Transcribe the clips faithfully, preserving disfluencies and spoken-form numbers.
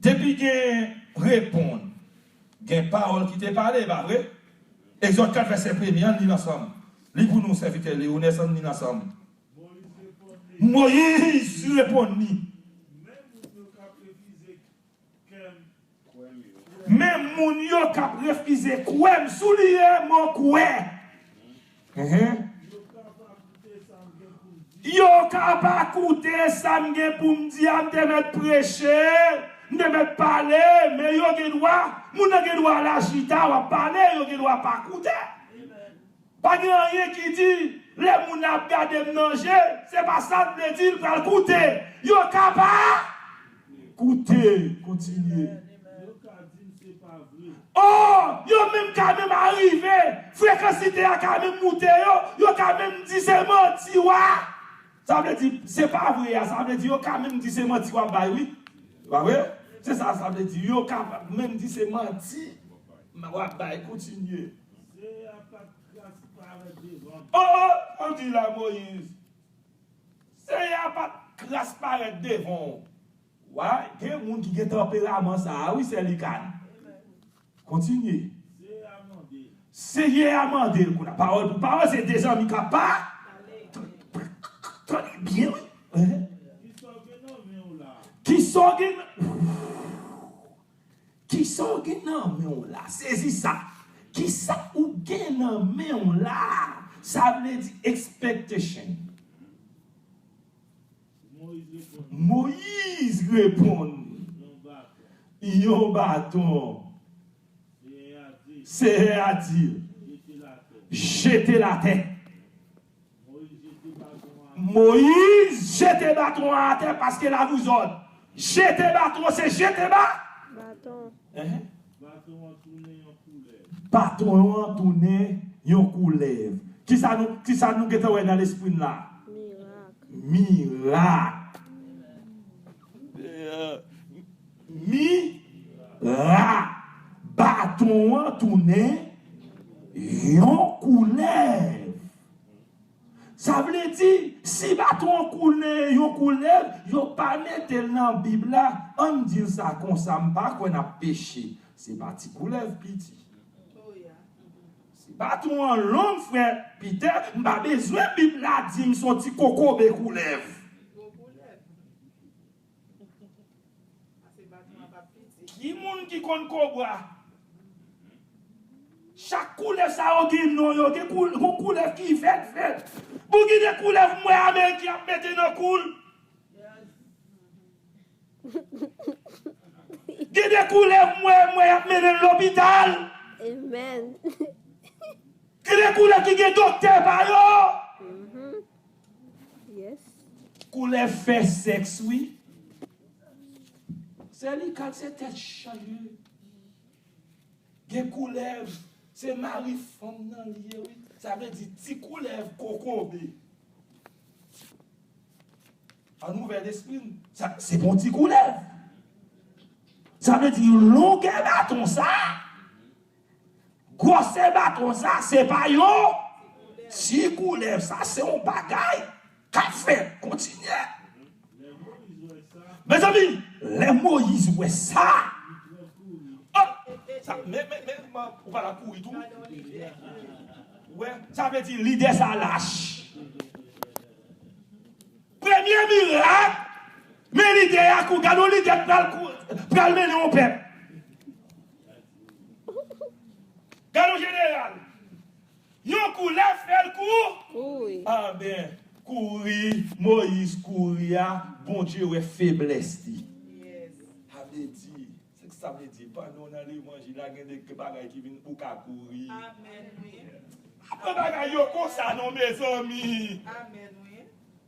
Depi gen reponn, gen pawòl ki te pale, pa vre? Egzòd kat vèsè premye, ann li l ansanm. Li pou nou, sèvitè Leonès, ann li l ansanm. Moyiz reponn li. Men moun yo k ap refize kwè m, souliye mo kwè. Enhen. Yo ka pa koute sa m gen pou m di a, m te mèt preche, m te mèt pale, men yo gen dwa, moun nan gen dwa al a chita, w ap pale, yo gen dwa pa koute. Pa gen anyen ki di, lè moun nan ap gade m nan je, se pa sa l vle di, l pral koute. Yo ka pa koute, kontinye. Oh, yo menm ka menm arive, frekansite a ka menm moute yo, yo ka menm di se manti w a. Sa vle di, se pa vre a, sa vle di yo ka menm di se manti w ap bay, wi. Pa vre? Se sa, sa vle di, yo ka menm di se manti w ap bay, kontinye. Oh, oh, oh, di la, Moyiz. Seyè a pa t kras parèt devan w. Wa, gen moun ki gen tanperaman sa a, wi, Sè Likan. Kontinye. Seyè a mande l, kounye a, pawòl pou pawòl, se de zanmi k ap pa. Tande byen, wi. Enhen. Kisa w gen nan men w la? Kisa w gen nan Kisa w gen nan men w la? Sezi sa. Kisa ou gen nan men w la? Sa vle di expectation. Moyiz reponn, yon baton. Seyè a di, jete l atè. Moyiz jete baton an atè paske l ap vouzòt. Jete baton an, se jete ba. Baton. Enhen. Baton an tounen yon koulèv. Baton an tounen yon koulèv. Kisa nou, kisa nou gentan wè nan lespri n la? Mirak. Mirak. Mirak. Baton an tounen yon koulèv. Sa vle di, si baton an tounen yon koulèv, yo pa mete l nan Bib la, ann di l sa konsa, m pa kwè n ap peche. Se pa ti koulèv piti. Se baton an long, frè Pitè, m pa bezwen Bib la di m se yon ti kokobe koulèv. Ki moun ki konn kobra? Chak koulèv sa yo gen non yo, gen koul-, gon koulèv ki vèt vèt. Bon, gen de koulèv m wè Ameriken ap mete nan kou l. Gen de koulèv m wè, m wè y ap mennen l lopital. Amen. Gen de koulèv ki gen doktè pa yo. Mhm. Yes. Koulèv fè sèks, wi. Sè Likal se tèt chaje. Gen koulèv, se mari fanm nan li ye, wi. Sa vle di ti koulèv kokobe. An ouvè lespri n. Sa, se pa yon ti koulèv. Sa vle di longè baton sa, gwosè baton sa, se pa yon ti koulèv. Sa se yon bagay k ap fèt. Kontinye. Mezanmi, lè Moyiz wè sa, oh, sa, men, men, men, men, ou pa la kouri tou. Wè, sa vle di lidè sa lach. Premye mirak, men lidè a kou, gade yon lidè k pral kou, pral mennen yon pèp. Gade yon jeneral. Yon koulèv fè l kou. Kouri. Amen. Kouri, Moyiz kouri a, Bondye wè feblès li. Yes. Sa vle di, se sa vle di, pandan w nan levanjil la, gen de bagay ki vin, ou ka kouri. Amen, wi. Apre bagay yo konsa non, mezanmi. Amen, wi.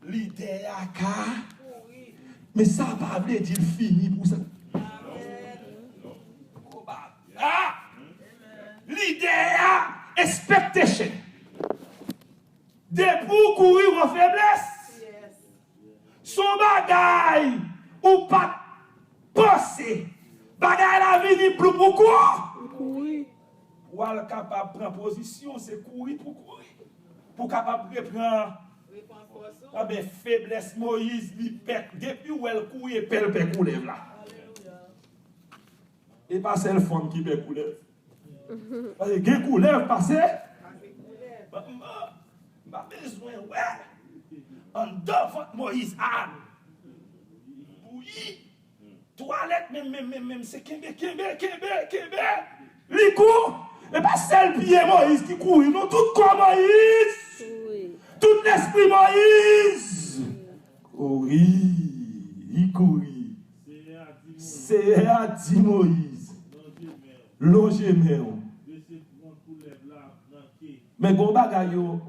Lidè a ka. Kouri. Men sa pa vle di l fini pou sa. Amen. Koba. Ah! Lidè a, expectation. Depi w kouri, w an feblès. Yes. Se yon bagay ou pa t panse. Bagay la vini ploup ou kou. Ou kouri. Pou w al kapab pran pozisyon, se kouri pou kouri. Pou w kapab repran. Repran fòs ou. Anben, feblès Moyiz, li pè, depi w wè l kouri, e pè l pè koulèv la. Alelouya. E pa sèl fanm ki pè koulèv. Paske gen koulèv pase. M pa bezwen wè anndan vant Moyiz a bouyi. Twalèt menm, menm, menm, menm, se kenbe, kenbe, kenbe, kenbe. Li kou. E pa sèl pye Moyiz ki kouri, non, tout kò Moyiz. Tout lespri Moyiz. Kouri, li kouri. Seyè a di Moyiz, lonje men w. Men gon bagay yo,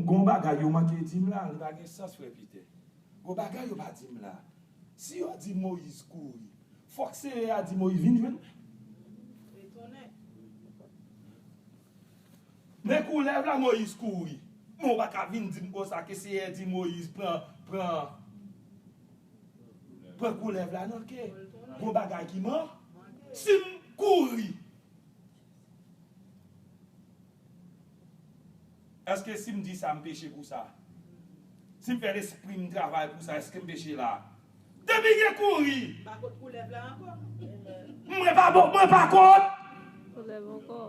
gon bagay yo manke di m la, li pa gen sans, frè Pitè. Gon bagay yo pa di m la. Si yo di Moyiz kouri, fòk Seyè a di Moyiz vin jwenn mwen. Men koulèv la, Moyiz kouri. Men w pa ka vin di m konsa ke Seyè di Moyiz pran, pran, pran koulèv la nan ke. Gon bagay ki man. Si m kouri, èske si m di sa, m peche pou sa? Si m fè lespri m travay pou sa, èske m peche la? Depi gen kouri, m pa kont koulèv la ankò. Mwen pa bon, mwen pa kont. Koulèv ankò.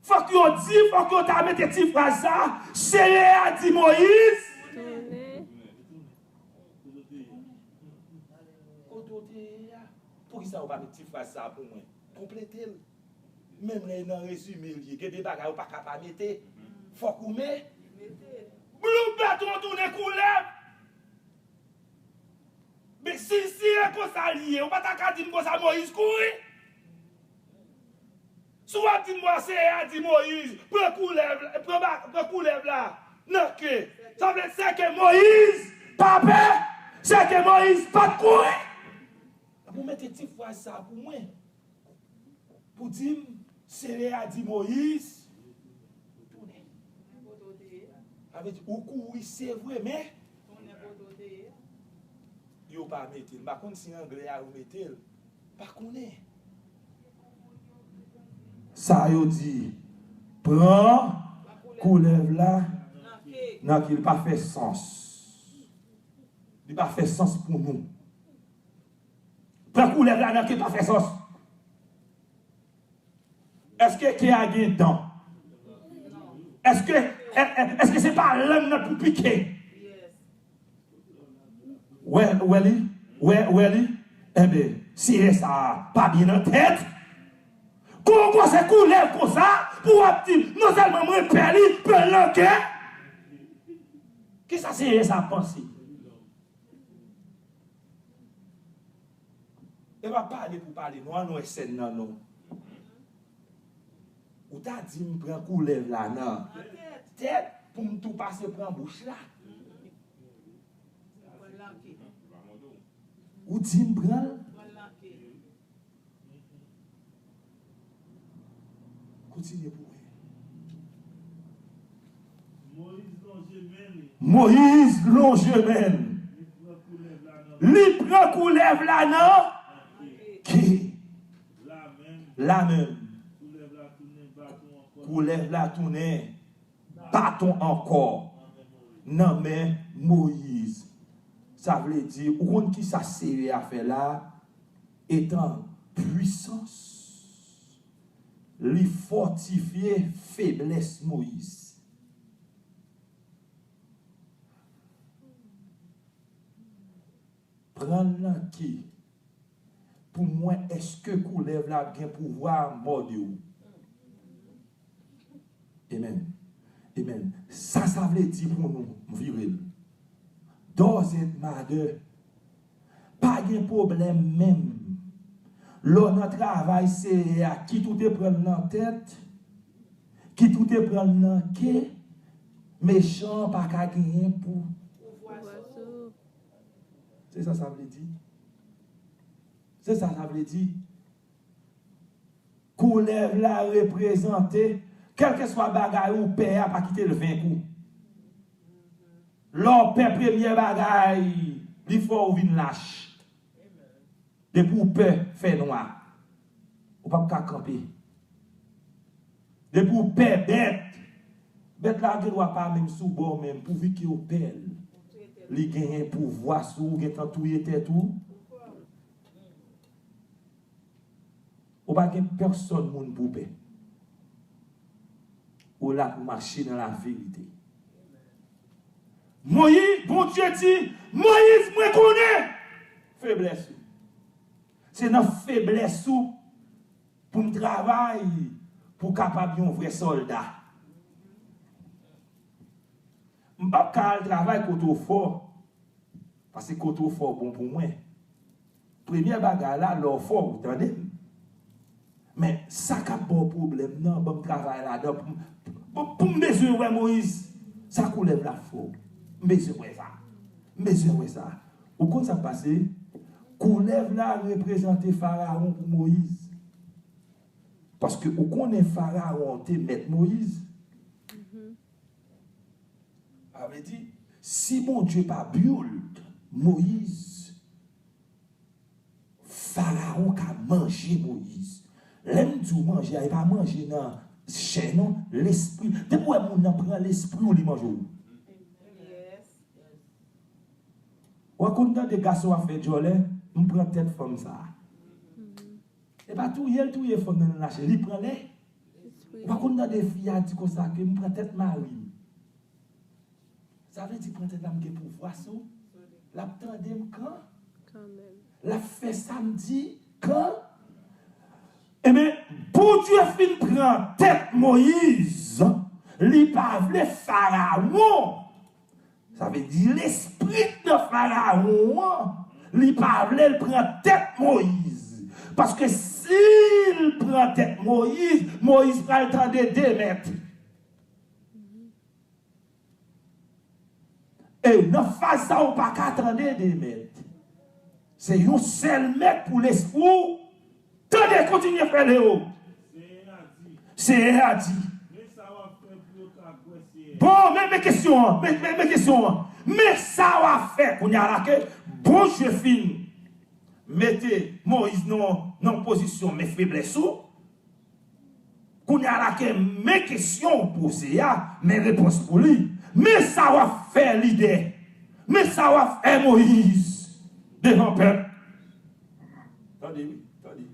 Fòk yo di, fòk yo ta mete ti fraz sa, Seyè a di Moyiz. Tounen. Kote w te ye a? Poukisa w pa met ti fraz sa pou mwen? Konplete l. Menm lè e nan rezime l ye, gen de bagay ou pa ka pa mete. Fòk ou me-, bloup, baton tounen koulèv. Men si, si e konsa li ye, ou pa ta ka di m konsa Moyiz kouri? Si w ap di m, Seyè a di Moyiz, pran koulèv la, pran ba-, pran koulèv la nan ke. Sa vle di se ke Moyiz pa pè, se ke Moyiz pa t kouri. Pou mete ti fraz sa pou mwen. Pou di m, Seyè a di Moyiz, tounen. Sa vle di, ou kouri, se vre, men yo pa mete l. M pa konn si anglè a yo mete l. M pa konnen. Sa yo di, pran koulèv la nan ke, l pa fè sans. Li pa fè sans pou nou. Pran koulèv la nan ke pa fè sans. Èske ke a gen dan? Èske, è-, è-, èske se pa lang nan pou pike? Wè, wè li? Wè, wè li? Enben, Seyè sa a pa byen nan tèt. Kon w panse koulèv konsa, pou w ap di, non sèlman mwen pè li, pran l nan ke. Kisa Seyè sa ap panse? E pa pale pou pale, non, an nou wè sèn nan, non. Ou ta di m pran koulèv la nan tèt pou m tou pase pran bouch la. Ou di m pran l. Kontinye pou mwen. Moyiz lonje men l. Li pran koulèv la nan ke. La menm. Koulèv la tounen baton ankò nan men Moyiz. Sa vle di, ou konn kisa Seyè a fè la? Etan pwisans, li fòtifye feblès Moyiz. Pran l nan ke pou m wè èske koulèv la ap gen pouvwa mòde w. Amen. Amen. Sa, sa vle di pou nou, m vire l. Doesn't matter. Pa gen pwoblèm menm. Lè w nan travay Seyè a, kit ou te pran l nan tèt, kit ou te pran l nan ke, mechan an pa ka genyen pou. Se sa sa vle di. Se sa sa vle di. Koulèv la reprezante, kèlkeswa bagay ou pè a, pa kite l venk ou. Lè w pè premyè bagay, li fè w vin lach. Depi w pè fènwa, ou p ap ka kanpe. Depi w pè bèt, bèt la gen dwa pa menm sou bò w menm, pouvi ke w pè l, li genyen pouvwa sou ou, gentan touye tèt ou. Ou pa gen pèsonn moun pou pè. Ou la pou mache nan laverite. Moyiz, Bondye di, Moyiz, mwen konnen feblès ou. Se nan feblès ou pou m travay, pou w kapab yon vrè sòlda. M p ap ka al travay kote w fò, paske kote w fò bon pou mwen. Premyè bagay la, lè w fò, ou tande m. Men sa k ap ba w pwoblèm nan, ban m travay ladan pou m, pou, pou m bezwen wè Moyiz. Sa koulèv la fè w? M bezwen wè sa. M bezwen wè sa. Ou konn sa k pase? Koulèv la reprezante Farawon pou Moyiz. Paske ou konnen Farawon te mèt Moyiz. Sa vle di, si Bondye pa build Moyiz, Farawon ka manje Moyiz. Lè m di w manje a, e pa manje nan chè non, lespri. Depi w wè moun nan pran lespri w, li manje w. W a konn tande gason ap fè djòlè, m pran tèt fanm sa a. E pa touye l touye fanm nan, nan lache, li pran lè. Ou pa konn tande fi a di konsa ke m pran tèt mari m. Sa vle di pran tèt la m gen pouvwa sou. L ap tande m kan. L ap fè sa m di kan. Ebyen, Bondye fin pran tèt Moyiz, li pa vle Farawon. Sa vle di lespri k nan Farawon an, li pa vle l pran tèt Moyiz. Paske si l pran tèt Moyiz, Moyiz pral tande de mèt. E nan faz sa, ou pa ka tande de mèt. Se yon sèl mèt pou lespri w. Tande, kontinye, frè Leo. Senyè a di. Bon, men, men kesyon an. Men, men, men kesyon an. Men sa w ap fè kounye a la ke Bondye fin mete Moyiz nan, nan pozisyon men feblès ou. Kounye a la ke men kesyon w poze a, men repons pou li. Men sa w ap fè lidè. Men sa w ap fè Moyiz devan pèp. Tande wi, tande.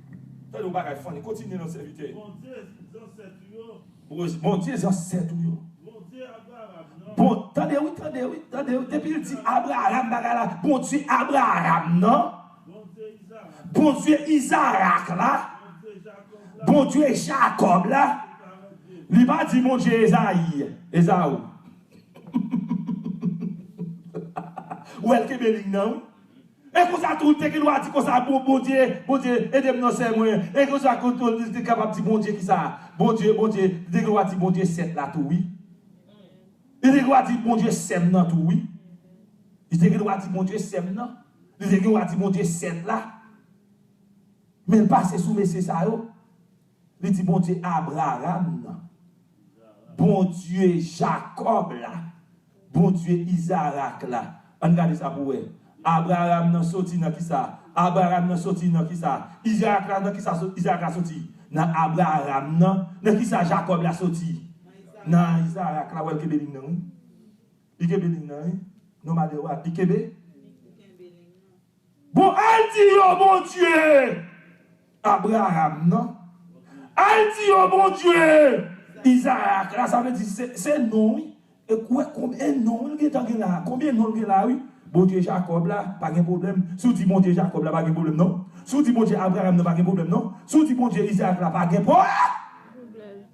Tande yon bagay funny. Kontinye non sèvitè. Bondye zansèt ou yo. Bondye zansèt ou yo. Bondye Abraram nan. Bon, tande wi, tande wi, tande wi. Depi l di Abraram bagay la, Bondye Abraram nan. Bondye Izarak. Bondye Izarak la. Bondye Jakòb la. Bondye Jakòb la. Li pa di Bondye Ezayi, Ezaou. Ou wè l kenbe liy nan wi. E konsa tou, li te gen dwa di konsa, bon, Bondye, Bondye, ede m nan sè mwen. E konsa tou, li te kapab di Bondye kisa? Bondye, Bondye, li te gen dwa di Bondye Sèt la tou, wi. Li te gen dwa di Bondye sè m nan tou, wi. Li te gen dwa di Bondye sè m nan. Li te gen dwa di Bondye Sèt la. Men l pase sou mesye sa yo. Li di Bondye Abraram nan, Bondye Jakòb la, Bondye Izarak la. Ann gade sa pou wè. Abraram nan soti nan kisa? Abraram nan soti nan kisa? Izarak la nan kisa so-, Izarak la soti? Nan Abraram nan. Nan kisa Jakòb la soti? Nan Izarak la. Wè l kenbe liy nan wi. Li kenbe liy nan wi. Non, madanm, li kenbe. Bon, al di yo Bondye Abraram nan. Al di yo Bondye Izarak la, sa vle di se, se non wi. E kwè konbyen non l gentan gen la? Konbyen non l gen la wi? Bondye Jakòb la, pa gen pwoblèm. Si w di Bondye Jakòb la, pa gen pwoblèm non. Si w di Bondye Abraram nan, pa gen pwoblèm non. Si w di Bondye Izarak la, pa gen pwoblèm.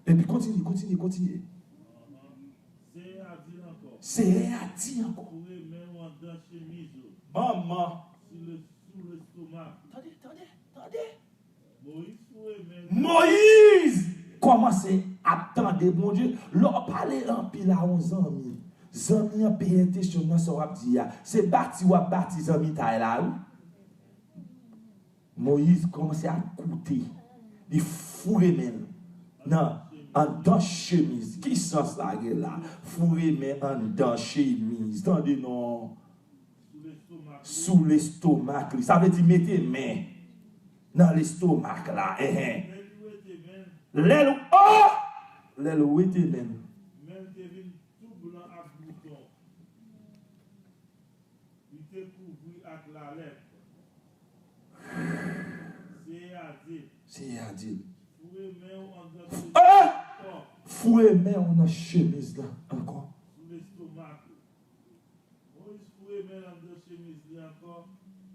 Epi kontinye, kontinye, kontinye. Senyè a di ankò. Senyè a di ankò. Foure men w anndan chemiz ou. Manman. Sou le, sou lestomak. Tande, tande, tande. Moyiz foure men li. Moyiz kòmanse ap tande Bondye. Lè w pale anpil a yon zanmi, zanmi an peye atansyon nan sa w ap di a. Se bati w ap bati zanmitay la, wi. Moyiz kòmanse ap koute. Li foure men l nan anndan chemiz. Ki sans sa gen la? Foure men anndan chemiz. Tande non. Sou lestomak li. Sa vle di mete men nan lestomak la. Enhen. Lè l, oh! Lè l wete men l. Li te kouvri ak lalèp. Seyè a di l. Seyè a di l. Foure men w anndan chemiz la ankò. Foure men w nan chemiz la ankò. Sou lestomak ou. Moyiz foure men l anndan chemiz li ankò.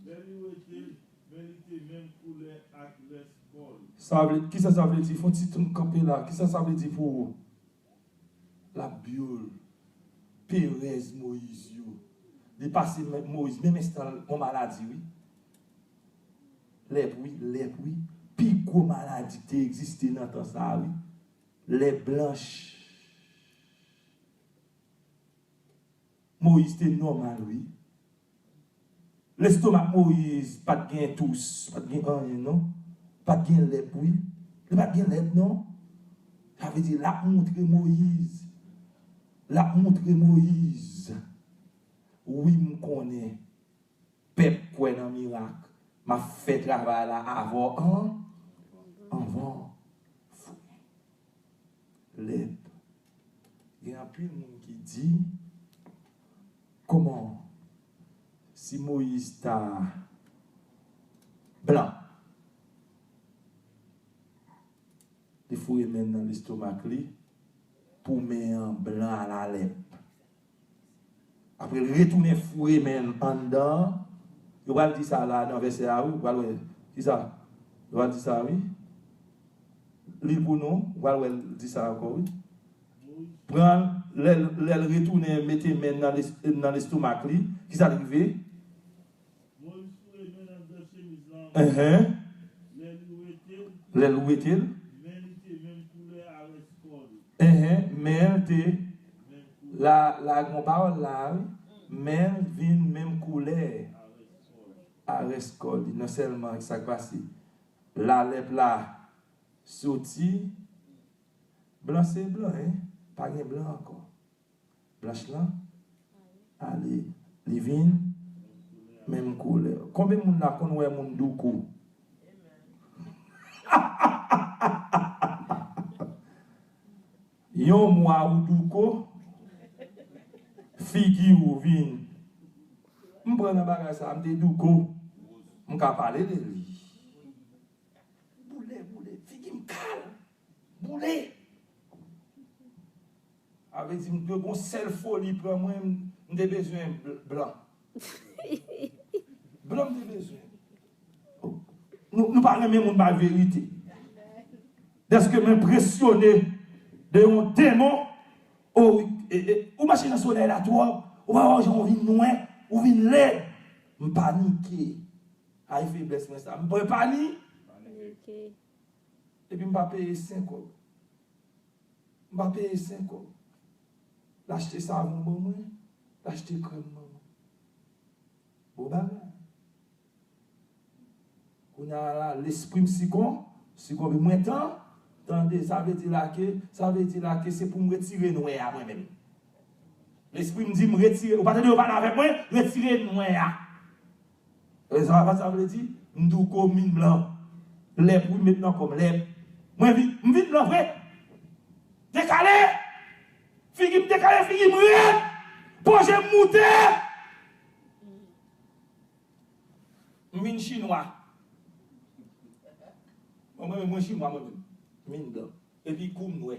Lè li wete l, men li te menm koulè ak rès kò li. Sa vle, kisa sa vle di? Fè yon ti tann kanpe la. Kisa sa vle di pou ou? L ap byol. Perèz Moyiz yo. Li pase men, Moyiz menm enstan yon maladi, wi. Lèp, wi, lèp, wi. Pi gwo maladi ki te egziste nan tan sa a, wi. Lèp blanch. Moyiz te nòmal, wi. Lestomak Moyiz pa t gen tous, pa t gen anyen, non. Pa t gen lèp, wi. Li pa t gen lèp, non. Sa vle di, l ap montre Moyiz. L ap montre Moyiz. Wi, m konnen. Pèp kwè nan mirak. M ap fè travay la avè w an, anvan w foure lèp. Gen anpil moun ki di, kòman si Moyiz ta blan? Li foure men l nan lestomak li pou men an blan a la lèp. Apre l retounen foure men l anndan an. Yo pral di sa la nan vèsè a, wi. Ou pral wè. Kisa? Yo pral di sa, wi. Li l pou nou. Ou pral wè l di sa ankò, wi. Pran l, lè, lè l retounen mete men l nan les-, nan lestomak li. Kisa k rive? Moyiz foure men l anndan chemiz la ankò. Enhen. Lè li wete l, Lè l wete l. Men li te menm koulè a rès kò li. Enhen, men l te. Menm koulè. La, la gen yon pawòl la, wi. Men l vin menm koulè a rès kò li. A rès kò li. Non sèlman sa k pase. La lèp la soti. Blan se blan, en. Pa gen blan ankò. Blanch lan ale, li vin menm koulè. Konbyen moun la konn wè moun douko? Yon mwa ou douko, figi ou vin. M pran nan bagay sa, m te douko. M ka pale de li. Boule, boule, figi m kal. Boule. A vle di, m te gon sèl foli pran mwen, m, m te bezwen bl-, blan. Blan m te bezwen. Nou, nou pa renmen moun bay verite. Dèske m enpresyone de yon demon, o, e, e, ou mache nan solèy la twòp, ou pa wè jan ou vin nwè, ou vin lèd. M panike. Ay feblès mwen sa. M pran pani. Panike. Epi m pa peye sen kòb. M pa peye sen kòb. L achte savon ban mwen, l achte krèm ban mwen. Bon bagay. Kounye a la, lespri m sikon, sikonbe mwen tan, tande, sa vle di la ke, sa vle di la ke se pou m retire nwè a mwen menm. Lespri m di m retire, ou pa tande yo pale avèk mwen, retire nwè a. E sa, sa vle di, m douko, m vin blan. Lèp, wi, m met nan kò m, lèp. Mwen vin, m vin blan vre. Dekale! Figi m dekale, figi m rèd. Po je m moute. M vin chinwa. Mwen, mwen, mwen chinwa, mwen menm. M vin blan. Epi kou m nwè.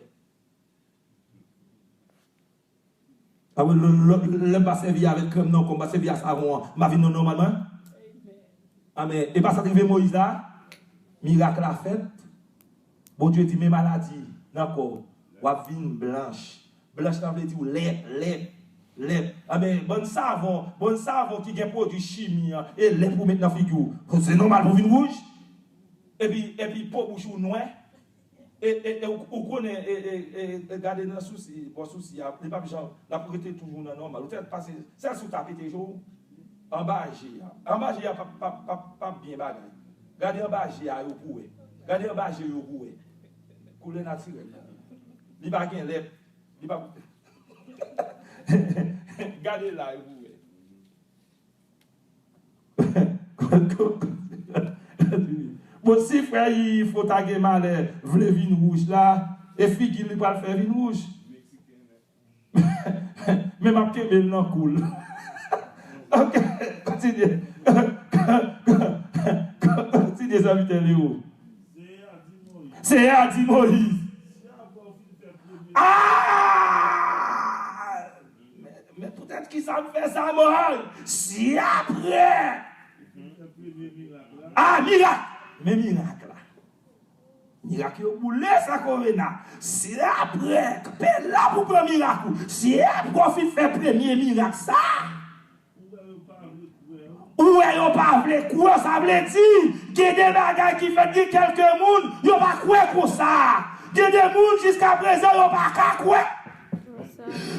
Apre, lè, lè, lè m pa sèvi avèk krèm nan kò m, m pa sèvi a savon an, m pa vin nòmalman? Amèn. E pa sa k rive Moyiz la? Mirak la fèt. Bondye di, men maladi nan kò w, w ap vin blanch. Blanch la vle di w lèp, lèp, lèp. Amèn. Bann savon, bann savon ki gen pwodui chimi an, e lèp ou met nan figi w, se nòmal pou w vin wouj? Epi, epi po bouch ou nwè? E, e, e, ou, ou konnen, e, e, e, e, gade nan sousi, bò sousi a, li p ap janm, l ap rete toujou nan nòmal. Ou fè pase, sèl si w ta pete je w, anba je a. Anba je a p ap, p ap, p ap, p ap byen bagay. Gade anba je a, yo pou wè. Gade anba je yo pou wè. Koulè natirèl la. Li pa gen lèp. Li pa, gade la, yo pou wè. Bon, si frè Yiyi Fo ta gen malè vle vin wouj la, e figi l li pral fè vin wouj. Men m ap kenbe l nan kou l. Ok, kontinye. Kontinye, Sèvitè Leo. Senyè a di Moyiz. Ah! Men, men poutèt ki sa m fè sa, Moyiz? Si apre. Ah, mirak! Men mirak la. Mirak yo boule sa Kowena. Si apre, kanpe la pou pran mirak ou. Si apre w fin fè premye mirak sa, ou wè yo pa vle kwè w, sa vle di, gen de bagay ki fèt, gen kèlke moun, yo pa kwè konsa. Gen de moun, jiska prezan, yo pa ka kwè.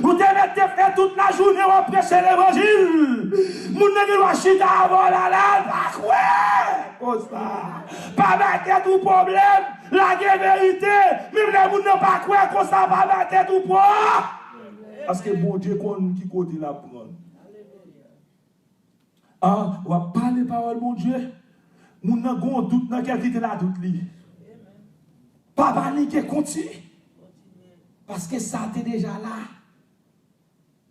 Ou te mèt te fè tout lajounen w ap preche levanjil. Moun nan gen dwa chita avè w la, la, l pa kwè konsa. Pa bay tèt ou pwoblèm, lage verite. Menm lè moun nan pa kwè konsa, pa bay tèt ou pwoblèm. Paske Bondye konn ki kote l ap pran l. Ah, w ap pale pawòl Bondye. Moun nan gen yon dout nan kè l, kite l a dout li. Pa panike, kontinye. Paske sa te deja la.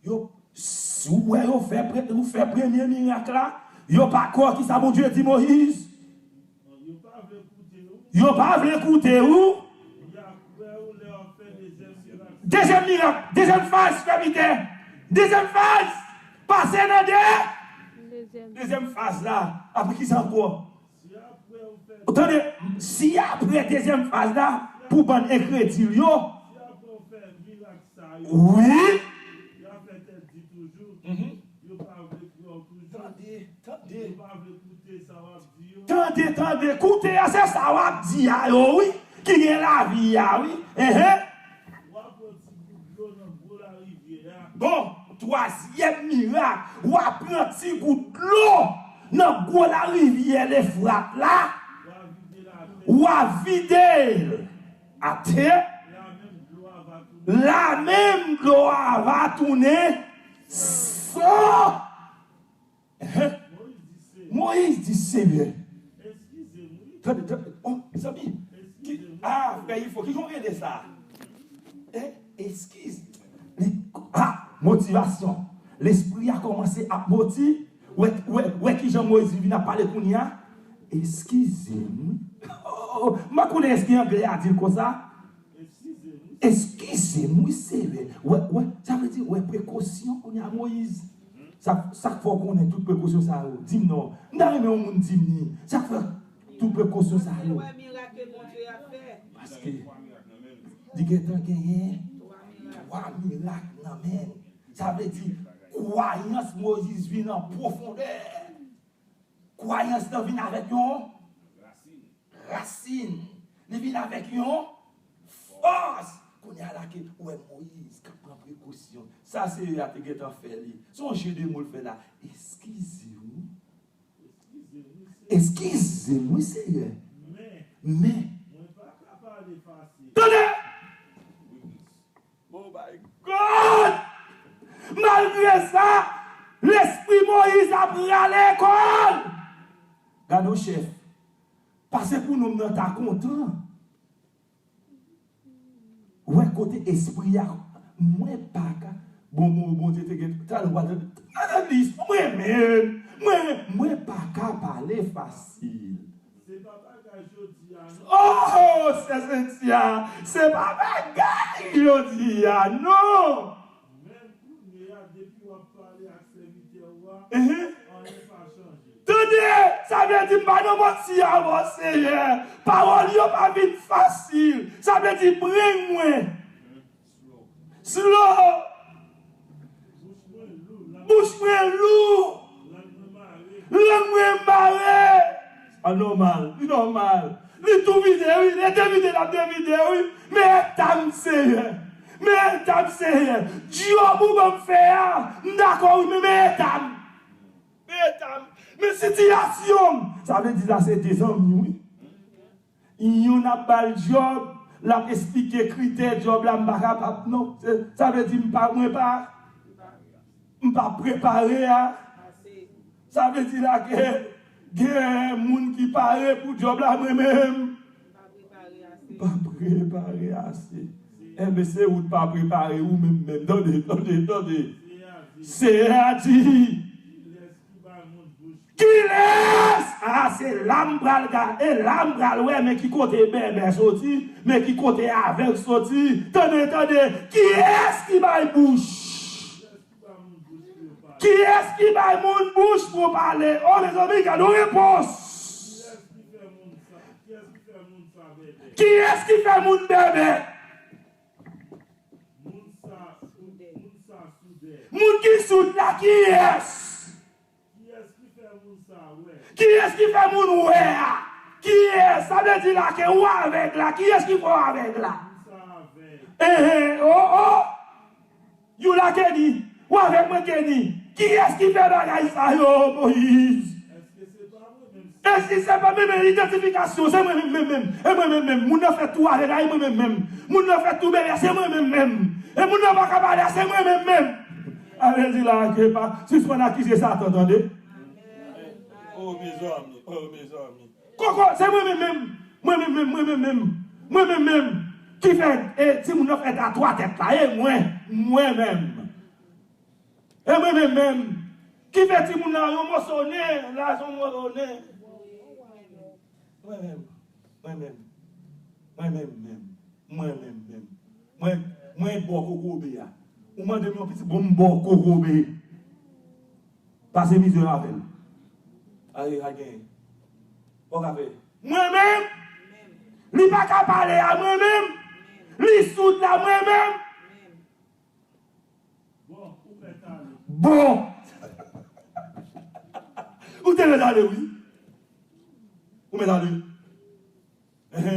Yo, si w wè yo fè pre-, ou fè premye mirak la, yo pa kwè w, kisa Bondye di Moyiz? Yo pa vle koute w. Dezyèm mirak, dezyèm faz, sèvitè. Dezyèm faz. Pase nan de. Dezyèm faz la. Apre kisa ankò? Tande, si apre dezyèm faz la, pou bann enkredil yo, wi. Mhm. Tande, tande. Tande, tande, koute a, se sa w ap di a yo, wi, ki gen lavi a, wi. Enhen. Bon, twazyèm mirak, w a pran ti gout dlo nan gwo larivyè Lefrat la, w a vide l atè, la menm dlo a va tounen san. Moyiz di, Senyè, tande, tande, oh, mezanmi, ki, ah, frè Ifo, ki jan w rele sa? Eh, eskiz. Li, ah, motivasyon. Lespri a kòmanse ap moti. Wè, wè, wè ki jan Moyiz vin ap pale kounye a. Eskize m. Oh, m pa konnen èske anglè a di l konsa. Eskize m, wi, Senyè. Wè, wè, sa vle di, wè, prekosyon kounye a, Moyiz. Sa, sa k fè w konnen tout prekosyon sa yo? Di m non. M ta renmen yon moun di m li. Sa k fè tout prekosyon sa yo? Paske li gentan genyen twa mirak nan men l. Sa vle di, kwayans Moyiz vin an pwofondè. Kwayans lan vin avèk yon rasin. Li vin avèk yon fòs. Kounye a la ke ou wè Moyiz k ap pran prekosyon. Sa Senyè a te gentan fè li. Se yon je de mo l fè la. Eskize m. Eskize m, wi, Senyè. Men. Tande! Oh my God! Malgre sa, lespri Moyiz ap rale kò l. Gade yon chèf. Pase pou nonm nan ta kontan. Wè kote espri a. Mwen pa ka. Bon, bon, Bondye te gen. Talè w a tande lis. Mwen menm. Mwen, mwen pa ka pale fasil. Se pa bagay jodi a, non. Oh, sè Sentia, se pa bagay jodi a, non. Menm kounye a, depi w ap pale ak sèvitè w a, anyen pa chanje. Tande, sa vle di m pa nan manti avè w, Senyè. Pawòl yo pa vin fasil. Sa vle di, bring mwen. Slow. Bouch mwen lou. Lang mwen mare. Sa nòmal. Li nòmal. Li tou vide, wi. Li devide, l ap devide, wi. Men eta m, Senyè. Men eta m, Senyè. Djòb ou ban m fè a, m dakò, wi, men men eta m. Men eta m. Men sitiyasyon m. Sa vle di la se de zanmi, wi. Youn ap ba l djòb, l ap esplike kritè djòb la, m pa kapab non. Se, sa vle di m pa, mwen pa, m pa prepare a. Sa vle di la ke gen moun ki pare pou djòb la, mwen menm, m pa prepare ase. Enben, se ou t pa prepare ou menm menm. Tande, tande, tande. Seyè a di, kilès Ah, se la m pral gade, e la m pral wè, men ki kote bèbè soti, men ki kote avèg soti. Tande, tande, kiyès ki bay bouch? Kiyès ki bay moun bouch pou pale? Oh, mezanmi, gade yon repons. Kiyès ki fè moun bèbè? Moun ki soud la, kiyès? Kiyès ki fè moun wè a? Kiyès? Sa vle di la ke ou avèg la. Kiyès ki fè w avèg la? Ehe, oh, oh. Youla Kenny, ou avèk mwen Kenny. Kiyès ki fè bagay sa yo, Moyiz? Èske se pa mwen menm? Idantifikasyon, se mwen menm, menm, menm. E mwen menm, menm. Moun nan fè tou avèg la, e mwen menm, menm. Moun nan fè tou bèbè, se mwen menm, menm. E moun nan pa ka pale, se mwen menm, menm. Sa vle di la ke pa, sispann akize Satan, tande. Oh, mezanmi, oh, mezanmi. Koko, se mwen menm menm. Mwen menm menm, mwen menm menm. Mwen menm menm. Ki fè, e, timoun nan fè tatwa tèt la, e mwen, mwen menm. E mwen menm menm. Ki fè timoun nan yon moso nen, la se yon moso nen. Mwen menm, mwen menm. Mwen menm menm. Mwen menm menm. Mwen, mwen bò kokobe a. Ou mande m yon pitit, bon, m bò kokobe. Pase mizè avè l. Aye, a gen. Bon, ka fè. Mwen menm. Li pa ka pale a mwen menm. Li soud la mwen menm. Bon. Ou te mèt ale, wi. Ou mèt ale. Ehe.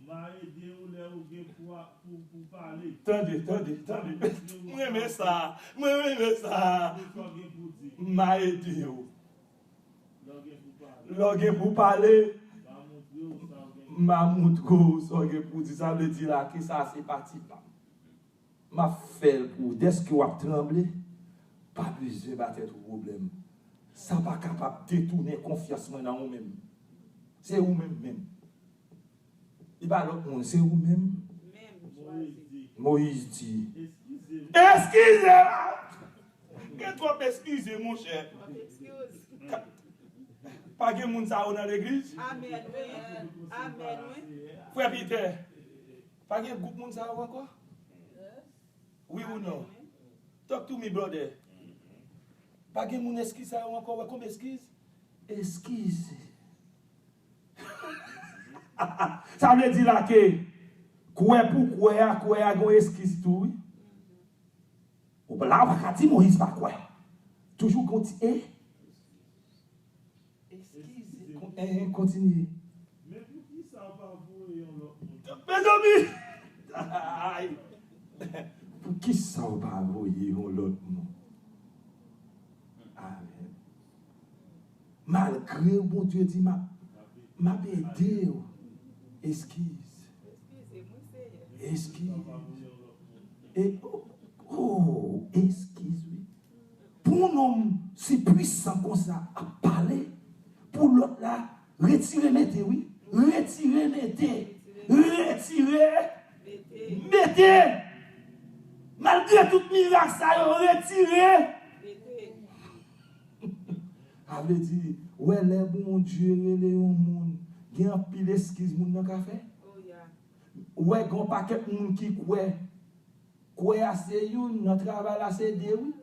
M a ede w lè ou gen pou, pou, pou pale. Tande, tande, tande. M renmen sa. Mwen renmen sa. M a ede w. Lè w gen pou pale. M a montre w sa w gen pou di. Sa vle di la ke sa se pati pa m. M ap fè l pou ou. Dèske w ap tranble, pa bezwen ba tèt ou pwoblèm. Sa pa kapab detounen konfyans mwen nan ou menm. Se ou menm menm. Li pa lòt moun, se ou menm. Moyiz di. Eskize m. Gen twòp eskize, monchè. Pa gen moun sa yo nan legliz? Amèn, wi. Amèn, wi. Frè Pitè, pa gen gwoup moun sa yo ankò? Wi ou non? Talk to me, brother. Pa gen moun eskiz sa yo ankò, wè konbyen eskiz? Eskiz. Sa vle di la ke kwè pou kwè a, kwè a gon eskiz tou, wi. Ou la, ou pa ka di Moyiz pa kwè. Toujou gon ti e. Eskize. Kon-, eh, eh, kontinye. Men poukisa w pa voye yon lòt moun? Mezanmi! Ay! Poukisa w pa voye yon lòt moun? Amèn. Malgre Bondye di, "M ap, m ap ede w." Eskiz. Eskiz. E, oh, oh, eskiz, wi. Pou yon nonm si pwisan konsa ap pale, pou lòt la, retire mete, wi. Retire mete. Retire mete. Malgre tout mirak sa yo, retire. Sa vle di, wè lè Bondye rele yon moun, gen anpil eskiz moun nan ka fè. Wè gen yon pakèt moun ki kwè. Kwè a se youn, nan travay la se de, wi.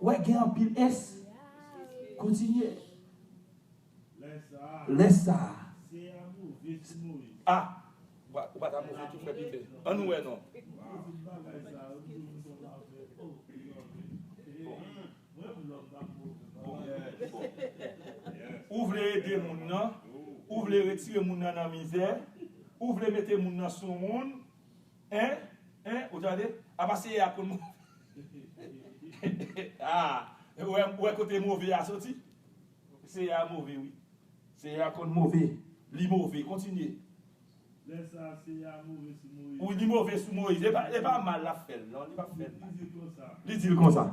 Wè gen anpil es. Kontinye. Lè sa a. Ah, ou pa, ou pa ta move tou, frè Pitè. Ann wè non. Bon. Bon. Ou vle ede moun nan, ou vle retire moun nan nan mizè, ou vle mete moun nan sou moun, en, en, ou tande? Apa Seyè a konn move. Ah, ou wè, ou wè kote move a soti? Seyè a move, wi. Seyè a konn move. Li move. Kontinye. Lè sa a, Seyè a move sou Moyiz. Wi, li move sou Moyiz. E pa, e pa mal l ap fè l, non. Li p ap fè l mal. Li di konsa. Li di l konsa.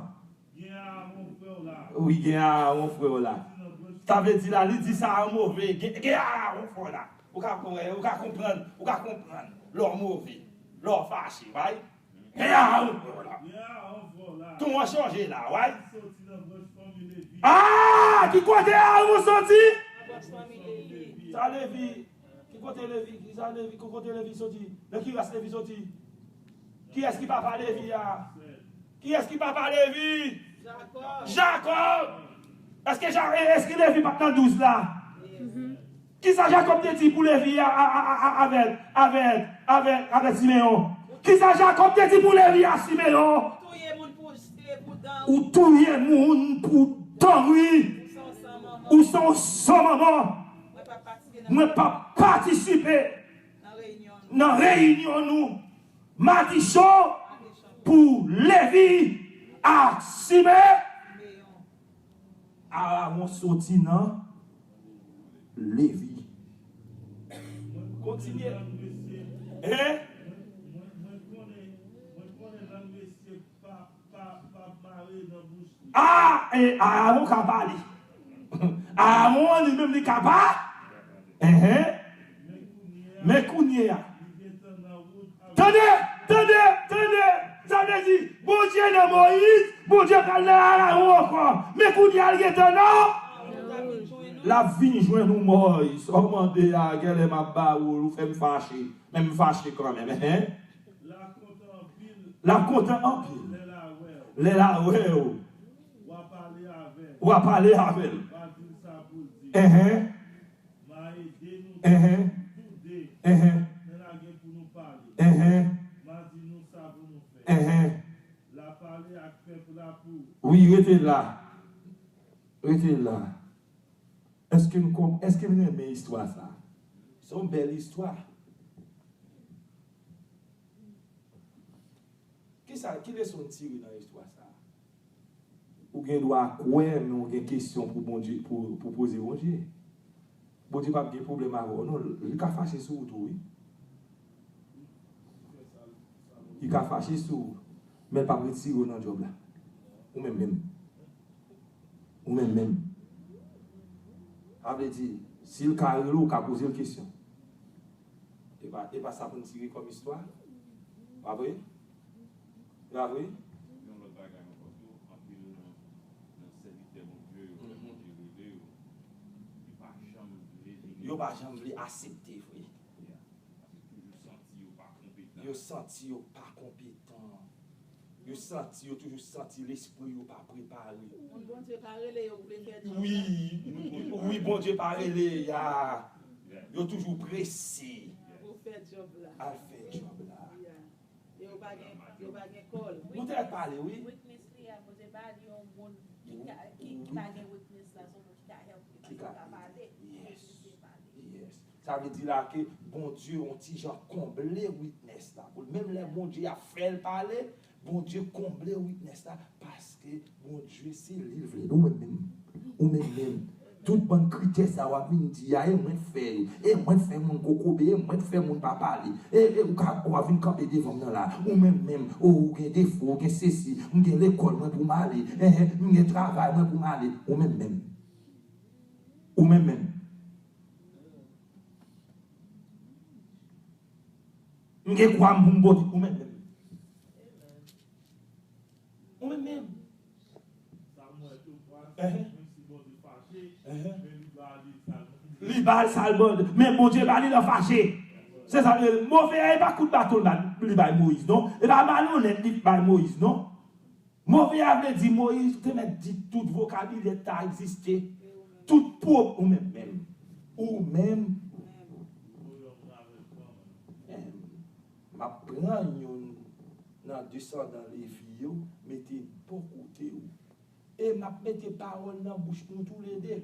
Gen Aawon frè w la. Wi, gen Aawon frè w la. Sa vle di la, li di sa a move. Gen, gen Aawon frè w la. Ou ka konprann, ou ka konprann, ou ka konprann. Lè w move, lè w fache, bay. Gen Aawon frè w la. Gen Aawon frè w la. Ton an chanje la, way. Ki soti nan branch fanmi Levi. Ah, Ki kote Arawon soti? Sa Levi. Ki kote Levi? Ki sa Levi? Ki kote Levi soti? Nan ki ras Levi soti? Kiyès ki papa Levi a? Kiyès ki papa Levi? Jakòb. Jakòb! Èske Ja-, èske Levi pa t nan douz la? Kisa Jakòb te di pou Levi a, a, a, a, avè, avè, avè, avè Simeyon? Kisa Jakòb te di pou Levi a, Simeyon? Ou touye moun pou, eh, pou dan wi. Ou touye moun pou dan wi. Ou se yon san manman. Ou se yon san manman. Mwen p ap patisipe nan, mwen p ap patisipe nan reyinyon nou. Nan reyinyon nou. Madichon pou Levi ak Simeyon. Arawon soti nan Levi. Kontinye. Hein? Ah, e, Arawon ka pale. Arawon li menm li ka pa. Enhen. Men kounye a. Tande, tande, tande. Sa vle di, Bondye nan Moyiz, Bondye pral nan Arawon ankò. Men kounye a, l gentan nan. L ap vin jwenn ou, Moyiz. Sa w mande a, genlè m ap ba ou l, ou fè m fache. Men m fache kanmenm. Enhen. L ap kontan anpil. L ap kontan anpil. Lè l a wè w. Lè l a wè w. W a pale avè l. W a pale avè l. W a di l sa pou l di. Enhen. M a ede nou, enhen, tou de. Enhen. Men la gen pou nou pale. Enhen. M a di nou sa pou nou fè. Enhen. L a pale ak pèp la pou. Wi, rete la. Rete la. Èske n konp-, èske n renmen istwa sa a? Se yon bèl istwa. Kisa, ki leson n tire nan istwa sa a? Ou gen dwa kwè, men ou gen kesyon pou Bondye, pou, pou poze Bondye. Bondye p ap gen pwoblèm avè w, non. Li ka fache sou ou tou, wi. Li ka fache sou ou, men l p ap retire w nan djòb la. Ou menm menm. Ou menm menm. Sa vle di, si l ka rele w, ou ka poze l kesyon. E pa, e pa sa pou n tire kòm istwa? Pa vre? E pa vre? Yon lòt bagay ankò tou, anpil nan, nan sèvitè Bondye yo, lè Bondye rele yo, yo pa janm vle vini. Yo pa janm vle aksepte vre. Yeah. Paske toujou santi yo pa konpetan. Yo santi yo pa konpetan. Yo santi, yo toujou santi lespri yo pa prepare. Moun Bondye pa rele yo pou vle fè djòb la. Wi, wi, Bondye pa rele, ya. Yo toujou prese. Pou fè djòb la. Al fè djòb la. Ya. Yo pa gen, yo pa gen kòl. Ou te pale, wi. Witness li a, Bondye ba li yon moun ki ka, ki, ki pa gen witness la, se yon moun ki ka help li, ki ka pale. Yes. Yes. Sa vle di la ke Bondye yon ti jan konble witness la. Pou menm lè Bondye ap fè l pale, Bondye konble witness la, paske Bondye se li l vle. Ou menm menm. Ou menm menm. Tout bann kritè sa w ap vin di a, e mwen k fè yo. E mwen k fè moun kokobe, e mwen k fè moun pa pale. E, e ou ka, w ap vin kanpe devan m nan la. Ou menm menm. O, ou gen defo, ou gen sesi. M gen lekòl mwen pou m ale. Enhen, m gen travay mwen pou m ale. Ou menm menm. Ou menm menm. M gen kwa m pou m pote. Ou menm menm. Ou menm menm. Enhen. Enhen. Li ba l sa l mande. Men Bondye ba li nan fache. Se sa l rele. Move a, e pa kout baton li ba, li bay Moyiz, non. E pa malonèt li bay Moyiz, non. Move a vle di Moyiz te mèt di tout vokabilè ta egziste. Tout pwòp ou menm menm. Ou menm. Menm. M ap pran youn nan desandan Levi yo, mete bò kote w. E m ap mete pawòl nan bouch nou toulede.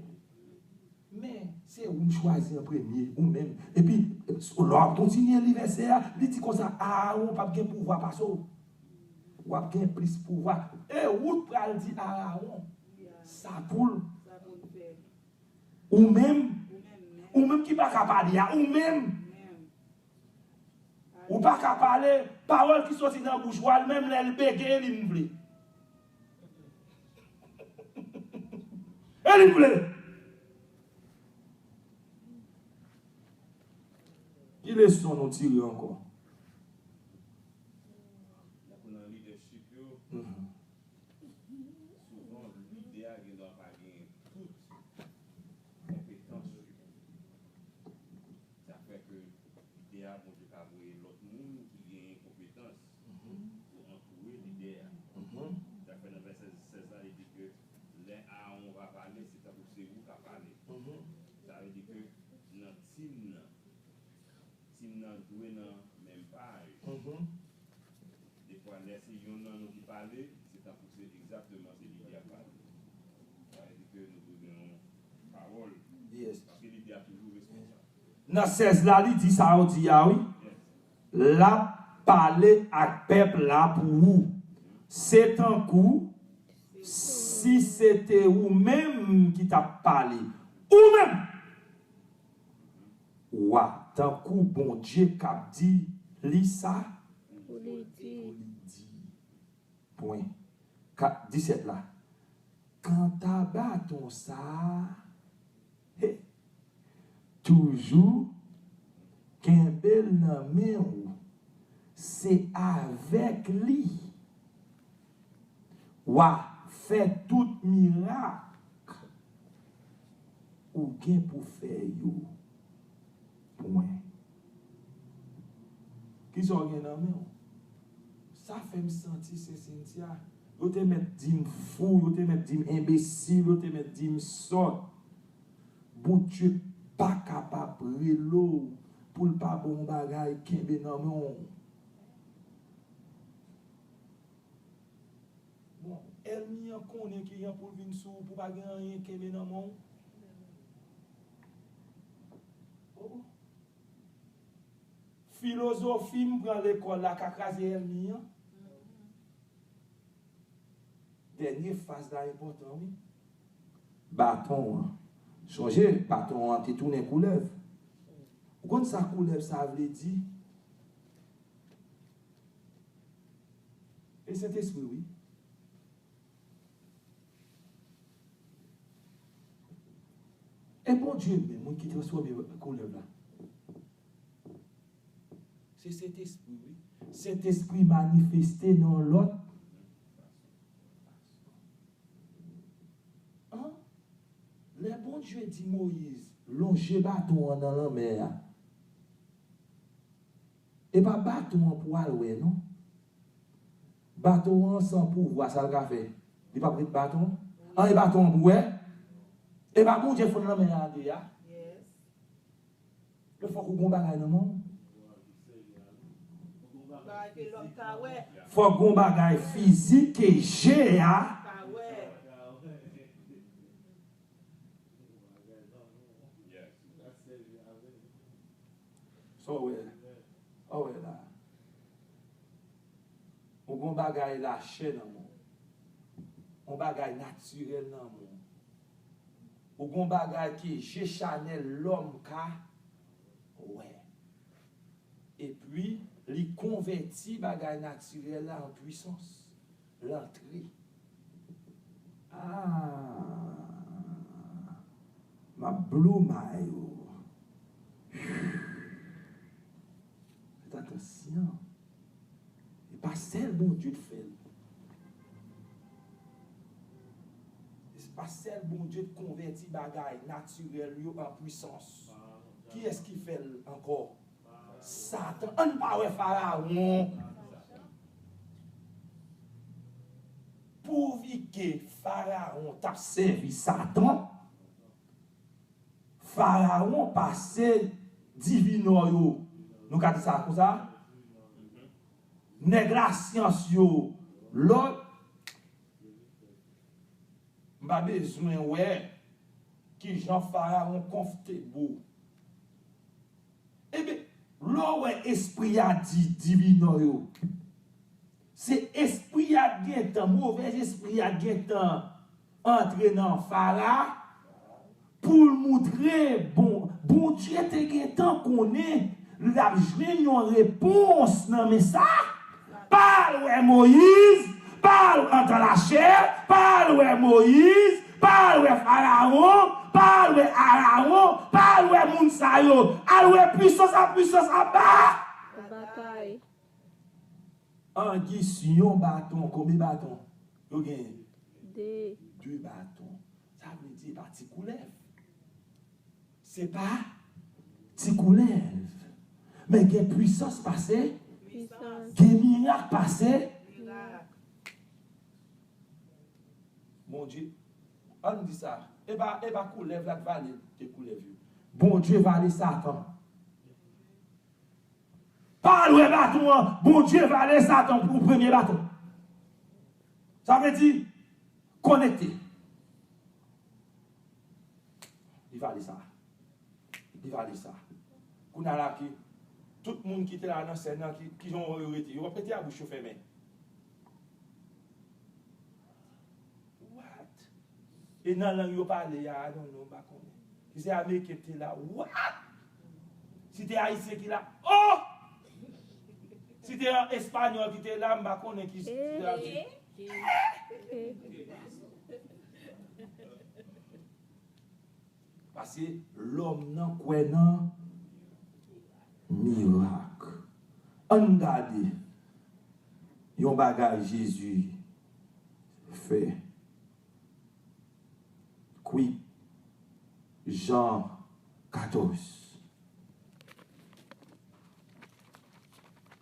Men, se ou m chwazi an premye, ou menm. Epi, lè w ap kontinye li vèsè a, li di konsa, Arawon p ap gen pouvwa pase w. W ap gen plis pouvwa. E ou t pral di Arawon sa pou l. Ou menm, ou menm ki pa ka pale a, ou menm. Ou pa ka pale, pawòl ki soti nan bouch ou a, menm lè l bege, e li m vle. E li m vle. Ki leson nou tire ankò? Nan leadership yo, mhm. Souvan, lidè a gen dwa pa gen tout Dwe nan menm paj. Mhm. Defwa, lè se yonn nan nou ki pale, se tankou se egzakteman se li ki ap pale. Sa vle di ke nou dwe gen yon pawòl. Yes. Paske lidè a toujou responsab. Nan sèz la, li di sa w di a, wi. Yes. L ap pale ak pèp la pou ou. Se tankou si se te ou menm ki t ap pale. Ou menm! Wa, tankou Bondye k ap di li sa pou li di. Pou li di. Pwen. Ka-, disèt la. Kanta baton sa a, he, toujou kenbe l nan men w. Se avèk li w a fè tout mirak ou gen pou fè yo. Pwen. Kisa w gen nan men w? Sa fè m santi, Sè Cynthia, yo te mèt di m fou, yo te mèt di m enbesil, yo te mèt di m sòt. Bondye pa kapab rele w pou l pa ba w yon bagay kenbe nan men w. Bon, ènmi an konnen ki jan pou l vin sou ou pou w pa gen anyen kenbe nan men w. Oh. Filozofi m pran lekòl la ka kraze ènmi an. Dènye faz la enpòtan, wi. Baton an. Sonje, baton an te tounen koulèv. Ou konn sa koulèv sa vle di? E Sentespri, wi. E Bondye menm, wi, ki transfòme koulèv la. Se Sentespri, wi. Sentespri manifeste nan yon lòt. An? Lè Bondye di Moyiz, lonje baton an nan lanmè a, e pa baton an pou w al wè, non. Baton an san pouvwa, sa l ka fè? Li p ap ret baton an? An, e baton an pou w wè? E pa Bondye fonn lanmè a de a? Yes. Men fòk ou gon bagay nan men w. Bagay ke lòm ka wè. Fòk gon bagay fizik ke je a. Ka wè. Sa w wè? Sa w wè la? Ou gon bagay lachè nan men w. Yon bagay natirèl nan men w. Ou gon bagay ke je chanèl lòm ka wè. Epi, li konvèti bagay natirèl la an pwisans. L antre. Ah, m ap blow my. Fèt atansyon. E pa sèl Bondye k fè l. E se pa sèl Bondye k konvèti bagay natirèl yo an pwisans. Kiyès ki fè l ankò? Satan. Ann pa wè Farawon. Pouvi ke Farawon t ap sèvi Satan, Farawon pase divinò yo, nou ka di sa konsa, nèg lasyans yo, lòt, m pa bezwen wè kijan Farawon konfte bo. Ebyen, lè w wè espri a di divinò yo, se espri a gentan, movèz espri a gentan antre nan Fara pou l moutre, bon, Bondye te gentan konnen l ap jwenn yon repons nan men sa. Pa al wè Moyiz, pa al antan lachè, pa al wè Moyiz, pa al wè Farawon, pa al wè Arawon, pa al wè moun sa yo. Al wè pwisans a pwisans aba. Batay. Angi si yon baton, konbyen baton yo genyen? De. De baton. Sa vle di e pa ti koulèv. Se pa ti koulèv. Men gen pwisans pase. Pwisans. Gen mirak pase. Mirak. Bondye, ann di sa, e pa, e pa koulèv la k vale de koulèv yo. Bondye vale Satan. Pa al wè baton an, Bondye vale Satan pou premye baton. Sa vle di, konekte. Li vale sa. Li vale sa. Kounye a la ki, tout moun ki te la nan sèn nan, ki, ki jan yo rete, yo p ap rete a bouch yo fèmen. What? E nan lang yo pale a, I don't know, m pa konnen. Si se Ameriken ki te la, what? Si te Ayisyen ki la, oh! Si te Espanyòl ki te la, m pa konnen ki, ki te la. Paske lòm nan kwè nan mirak. Ann gade yon bagay Jezi fè. Kwit, Jan katòz.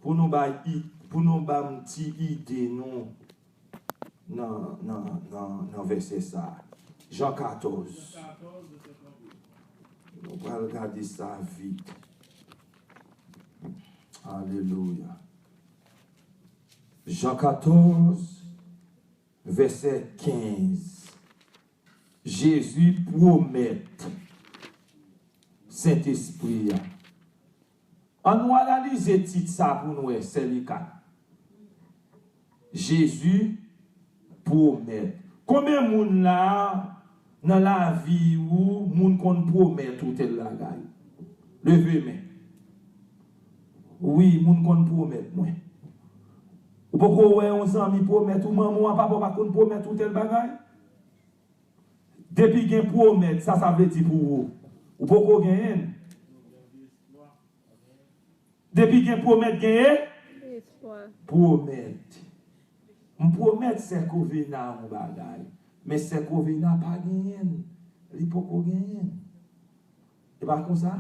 Pou nou bay i-, pou nou ba m ti ide nou nan, nan, nan, nan vèsè sa a. Jan katòz. Nou pral gade sa vit. Alelouya. Jan katòz, vèsè kenz. Jezi pwomèt Sentespri a. Ann nou analize tit sa pou n wè, sè Lika. Jezi pwomèt. Konbyen moun la, nan lavi ou, moun konn pwomèt ou tèl bagay? Leve men. Wi, moun konn pwomèt mwen. Ou poko wè yon zanmi pwomèt ou, manman w a, papa w pa konn pwomèt ou tèl bagay? Depi gen pwomèt, sa sa vle di pou ou? Ou poko genyen l. Depi gen pwomèt, genyen? Espwa. Pwomèt. M pwomèt sè Kovena yon bagay. Men sè Kovena pa genyen l. Li poko genyen l. E pa konsa?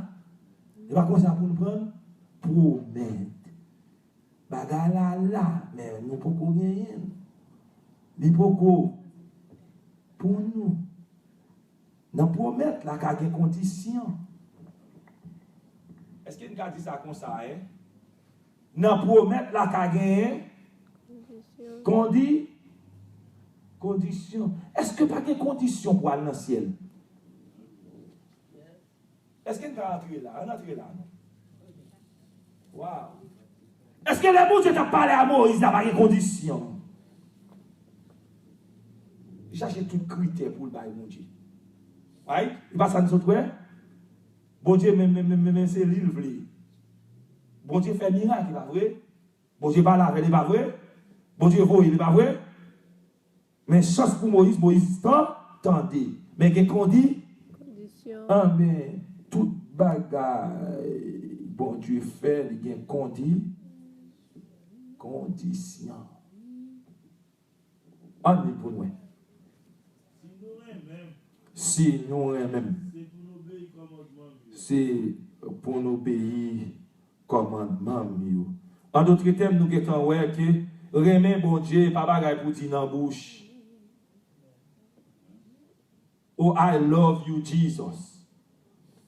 E pa konsa pou n pran l? Pwomèt. Bagay la la, men nou poko genyen l. Li poko pou nou. Nan pwomèt la ka gen kondisyon. Èske n ka di sa konsa, en? Nan pwomèt la ka genyen kondi-, kondisyon. Èske pa gen kondisyon pou al nan syèl? Èske n ka antre la? Ann antre la, non? Waw! Èske lè Bondye t ap pale a Moyiz la, pa gen kondisyon? Li chache tout kritè pou l bay Bondye. Right? E pa sa n sot wè? Bondye menm, menm, menm, menm, menm, se li l vle. Bondye fè mirak, e pa vre? Bondye pale avè l, e pa vre? Bondye voye l, e pa vre? Men chans pou Moyiz, Moyiz tan-, tande. Men gen kondi-, kondisyon. Anben, tout bagay Bondye fè, li gen kondi-, kondisyon. Ann li pou nou wè. Si nou renmen m, se pou n obeyi kòmandman m yo. An dòt tèm, nou gentan wè ke renmen Bondye pa bagay pou di nan bouch. Oh, I love you, Jesus.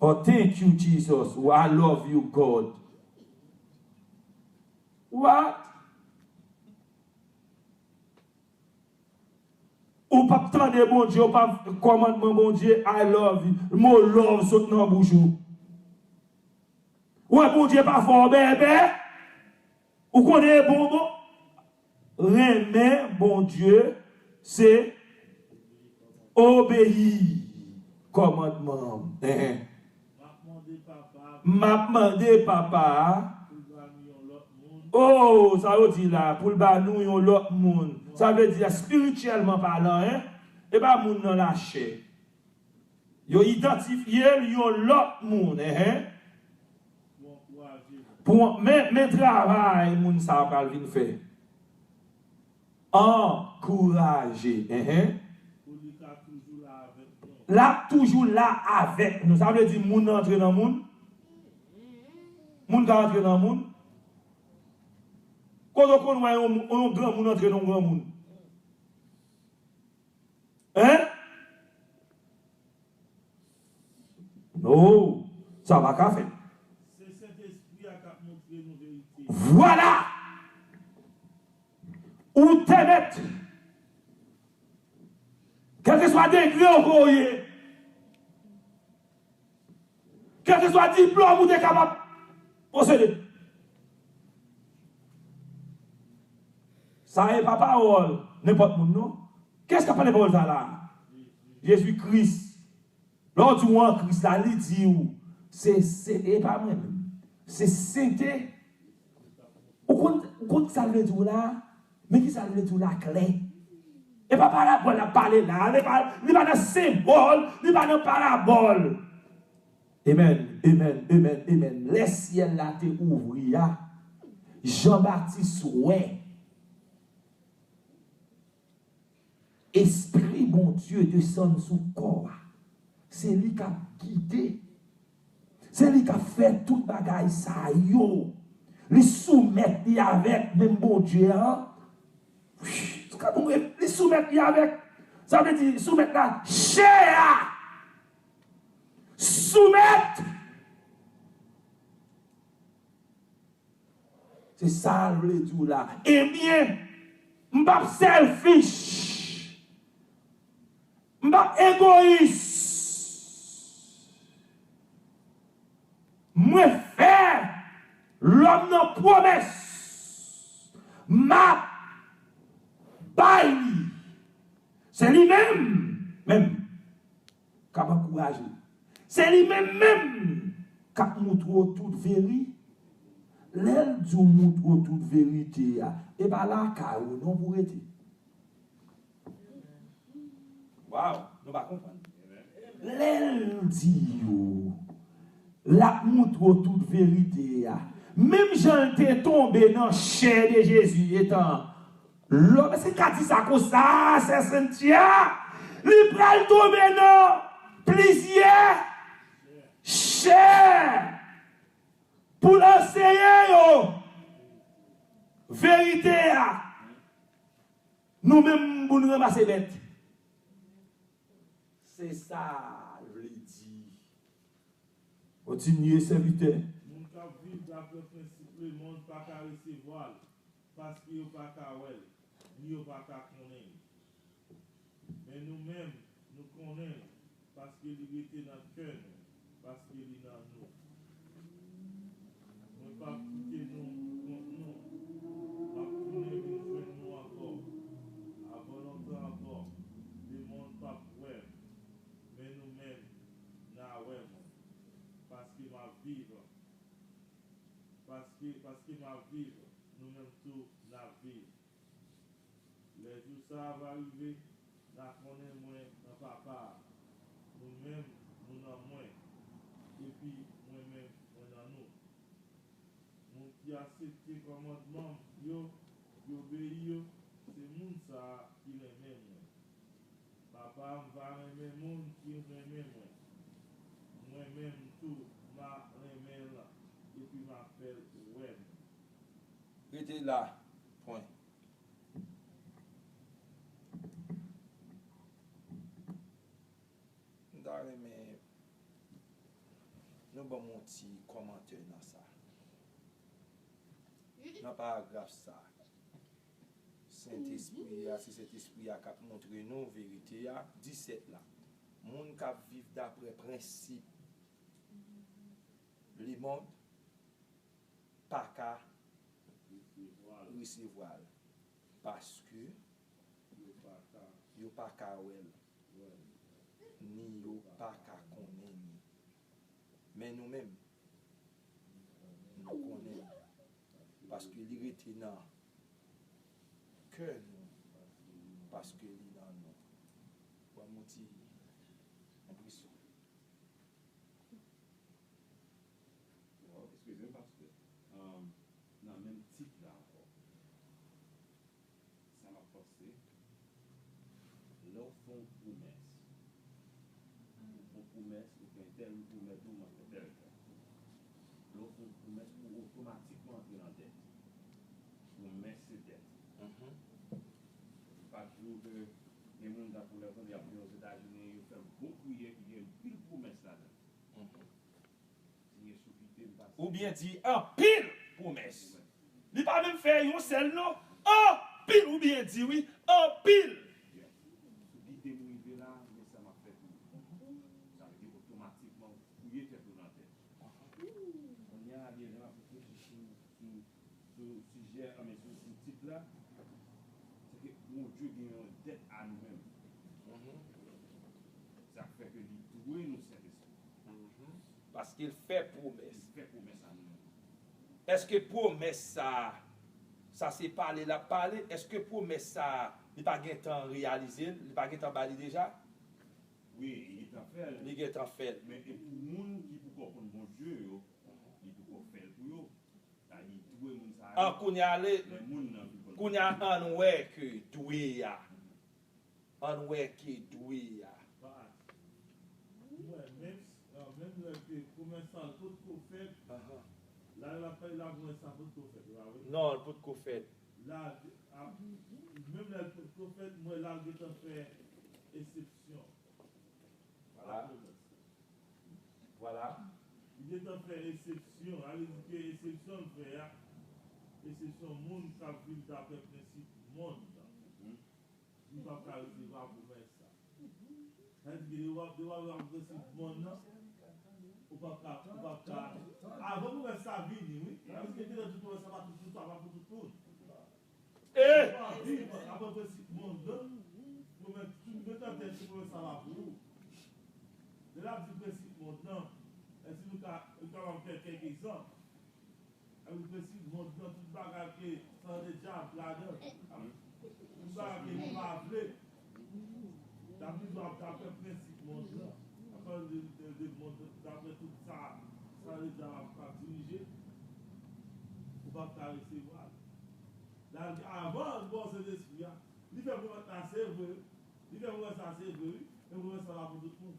Or thank you, Jesus. Or I love you, God. What? Ou p ap tande Bondye, ou p ap kòmandman Bondye, I love you. Mo love sot nan bouch ou. Ou wè Bondye pa fè w bèbè? Ou konnen e bon, bon? Renmen Bondye, se obeyi kòmandman an. Enhen. M ap mande Papa a. Oh, sa yo di la, pou l ba nou yon lòt moun. Sa vle di, espirityèlman palan, en, e pa moun nan lachè. Yo idantifye l yon lòt moun, enhen. Pou, men, men travay moun sa a pral vin fè. Ankouraje, enhen. L ap toujou la avèk nou. Sa vle di moun nan antre nan moun. Moun ka antre nan moun. Kote w konn wè yon, yon granmoun antre nan yon granmoun? Hein? No, sa pa ka fèt. Se Sentespri a k ap montre nou verite. Vwala! Ou te mèt. Kèlkeswa degre w ke w ye, kèlkeswa diplòm ou te kapab posede, sa e pa pawòl nenpòt moun, non. Kiyès k ap pale pawòl sa la? Jezi Kris. Lè w di w an Kris la, li di w, se, se, e pa mwen menm. Se sete. Ou konn, ou konn sa l vle di w la? Men ki sa l vle di w la klè. E pa parabòl l ap pale la. Li pa, li pa nan senbòl, li pa nan parabòl. Amen, amen, amen, amen. Lè syèl la te ouvri a, Jan Batis wè Espri Bondye desann sou kò a. Se li k ap gide. Se li k ap fè tout bagay sa yo. Li soumèt li avèk menm Bondye a. Li soumèt li avèk, sa vle di soumèt la, chè a. Soumèt. Se sa l vle di w la. Ebyen, m p ap selfish. M p ap egoyis. Mwen fè lòm nan pwomès. M ap bay li. Se li menm, menm. k ap ankouraje w. Se li menm menm k ap moutre w tout veri. Lè l di w moutre w tout verite a, e pa lakay ou non pou rete. Waw, nou pa konprann. Lè l di w, l ap moutre w tout verite a. Menm jan l te tonbe nan chè de Jezi etan Lòm, èske n ka di sa konsa, sè Cynthia? Li pral tonbe nan plizyè chè pou l anseye yo verite a. Nou menm, pou n ranmase bèt. Se sa l vle di. Kontinye, sèvitè. Moun k ap viv dapre prensip lemonn pa ka resevwa l, paske yo pa ka wè l, ni yo pa ka konnen l. Men nou menm, nou konnen l, paske li rete nan kè nou, paske li nan nou. Mwen p ap kite nou pou kont nou. M ap tounen vin jwenn nou ankò. Avan lontan ankò, lemonn p ap wè m, men nou menm, n a wè mwen. Paske m ap viv. Paske, paske m ap viv, nou menm tou, n ap viv. Lè jou sa a va rive, n a konnen mwen nan Papa a, nou menm, nou nan mwen, epi mwen menm, mwen nan nou. Moun ki aksepte kòmandman m yo, ki obeyi yo, se moun sa a ki renmen mwen. Papa m va renmen moun ki renmen mwen. Mwen menm tou, m a renmen l, epi m a fè l wè m. Rete la, pwen. M ta renmen nou ban m yon ti kòmantè nan sa. Nan paragraf sa. Sentespri a, se Sentespri a k ap montre nou verite a. Disèt la. Moun k ap viv dapre prensip lemonn pa ka resevwa l, paske yo pa ka wè l, ni yo pa ka konnen li. Men nou menm, nou konnen l, paske li rete nan kè nou, paske li nan nou. Ban m yon ti enpresyon. Bon, eskize m, pastè. Um, nan menm tit la ankò, sa m ap panse, lè w fè yon pwomès, ou fè yon pwomès, ou fè entèl pwomès, ou fè tèl tan. Lè w fè yon pwomès, ou otomatikman antre nan dèt. Pwomès se dèt. Mhm. Pa toujou ke gen moun, tankou lè w tande y ap di Ozetazini, yo fè gwo priyè ki gen anpil pwomès ladan l. Mhm. Oubyen di anpil pwomès. Li pa menm fè yon sèl non. Anpil ou byen di wi. Anpil. Sou kite m rive la, men sa m ap fè pou ou. Sa vle di otomatikman ou fouye tèt ou nan tèt. Kounye a, byen, lè m ap reflechi sou, sou, sou sijè, anben, sou, sou tit la, se ke Bondye gen yon dèt a nou menm. Sa fè ke li dwe nou Sentespri. Paske l fè pwomès. Li fè pwomès a nou menm. Èske pwomès sa a, sa se pale l ap pale, èske pwomès sa a, li pa gentan reyalize l, li pa gentan ba li deja? Wi, li gentan fè l. Li gentan fè l. Men e pou moun ki poko konn Bondye yo, li poko fè l pou yo. Sa li dwe moun sa yo. An kounye a, le, men moun nan vin konn kounye a, an wè ke dwe a. An wè ke dwe a. Pa, mwen, menm, ah, menm lè ke pwomès sa potko fèt, la, la, la, pwomès sa potko fèt, ou pa vre? Non, l potko fèt. La, a, menm lè l potko fèt, mwen la, l gentan fè eksepsyon. Vwala. Vwala. Li gentan fè eksepsyon. Sa vle di ke eksepsyon l fè a, eksepsyon moun k ap viv daprè prensip monn nan. Li p ap ka resevwa pwomès sa. Sa vle di ke depi w ap, depi w ap viv daprè prensip monn nan, ou p ap ka, ou p ap ka, avan pwomès sa vini, wi. Paske gentan tout pwomès sa pa tout, tout, pa pou tout moun. E. Ou pa viv daprè prensip monn nan, pwomès, tout met an tèt se pwomès sa pa pou ou. Lè l ap di prensip monn nan, èske nou ka, nou kapab fè kèk egzanp? Avèk prensip monn nan, tout bagay ke san de dyab ladan l, tout bagay ke nou pa vle, n ap toujou ap daprè prensip monn nan. N ap pale de, de, de monn nan, daprè tout sa, san de dyab ap, ap dirije, ou p ap ka resevwa l. La, avan l ba w Sentespri a, li fè pwomès la, se vre, wi. Li fè pwomès la, se vre, wi. Men pwomès la pa pou tout moun.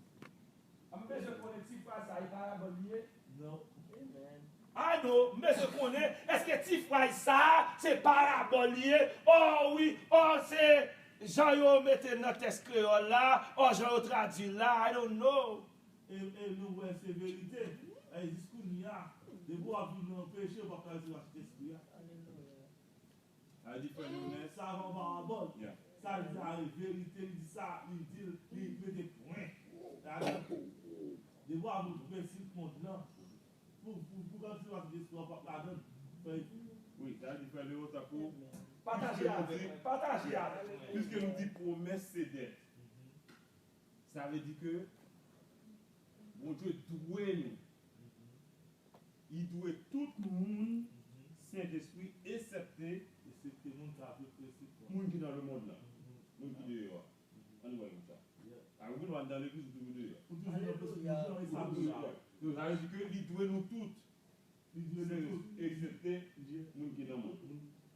M bezwen konnen ti fraz sa, e parabòl li ye? Non. Amen. I know, m bezwen konnen, èske ti fraz sa a, se parabòl li ye? Oh wi, oh se jan yo mete l nan tèks kreyòl la, oh jan yo tradui l la, I don't know. E, e nou wè se verite. E jis kounye a, depi w ap viv nan peche, ou p ap ka resevwa Sentespri a. Alelouya. Sa vle di fè nou nèt. Sa pa yon parabòl. Yeah. Sa li di a verite, li di sa, li di l, li mete pwen ladan. Depi w ap viv prensip monn nan, pou, pou, pou resevwa Sentespri a, w p ap ladan l. Fè. Wi, sa vle di fè nou tankou. Pataje avèk mwen, pataje avèk mwen. Piske nou di pwomès se dèt. Sa vle di ke Bondye dwe nou. Li dwe tout moun Sentespri, eksepte, eksepte moun k ap viv prensip moun ki nan lemonn nan, moun ki deyò a. Ann wè konsa. Alò, ou gen dwa al nan legliz, ou toujou deyò. Ou toujou nan prensip moun nan, e sa deyò a. Donk, sa vle di ke li dwe nou tout. Li dwe nou tout. Eksepte moun ki nan monn.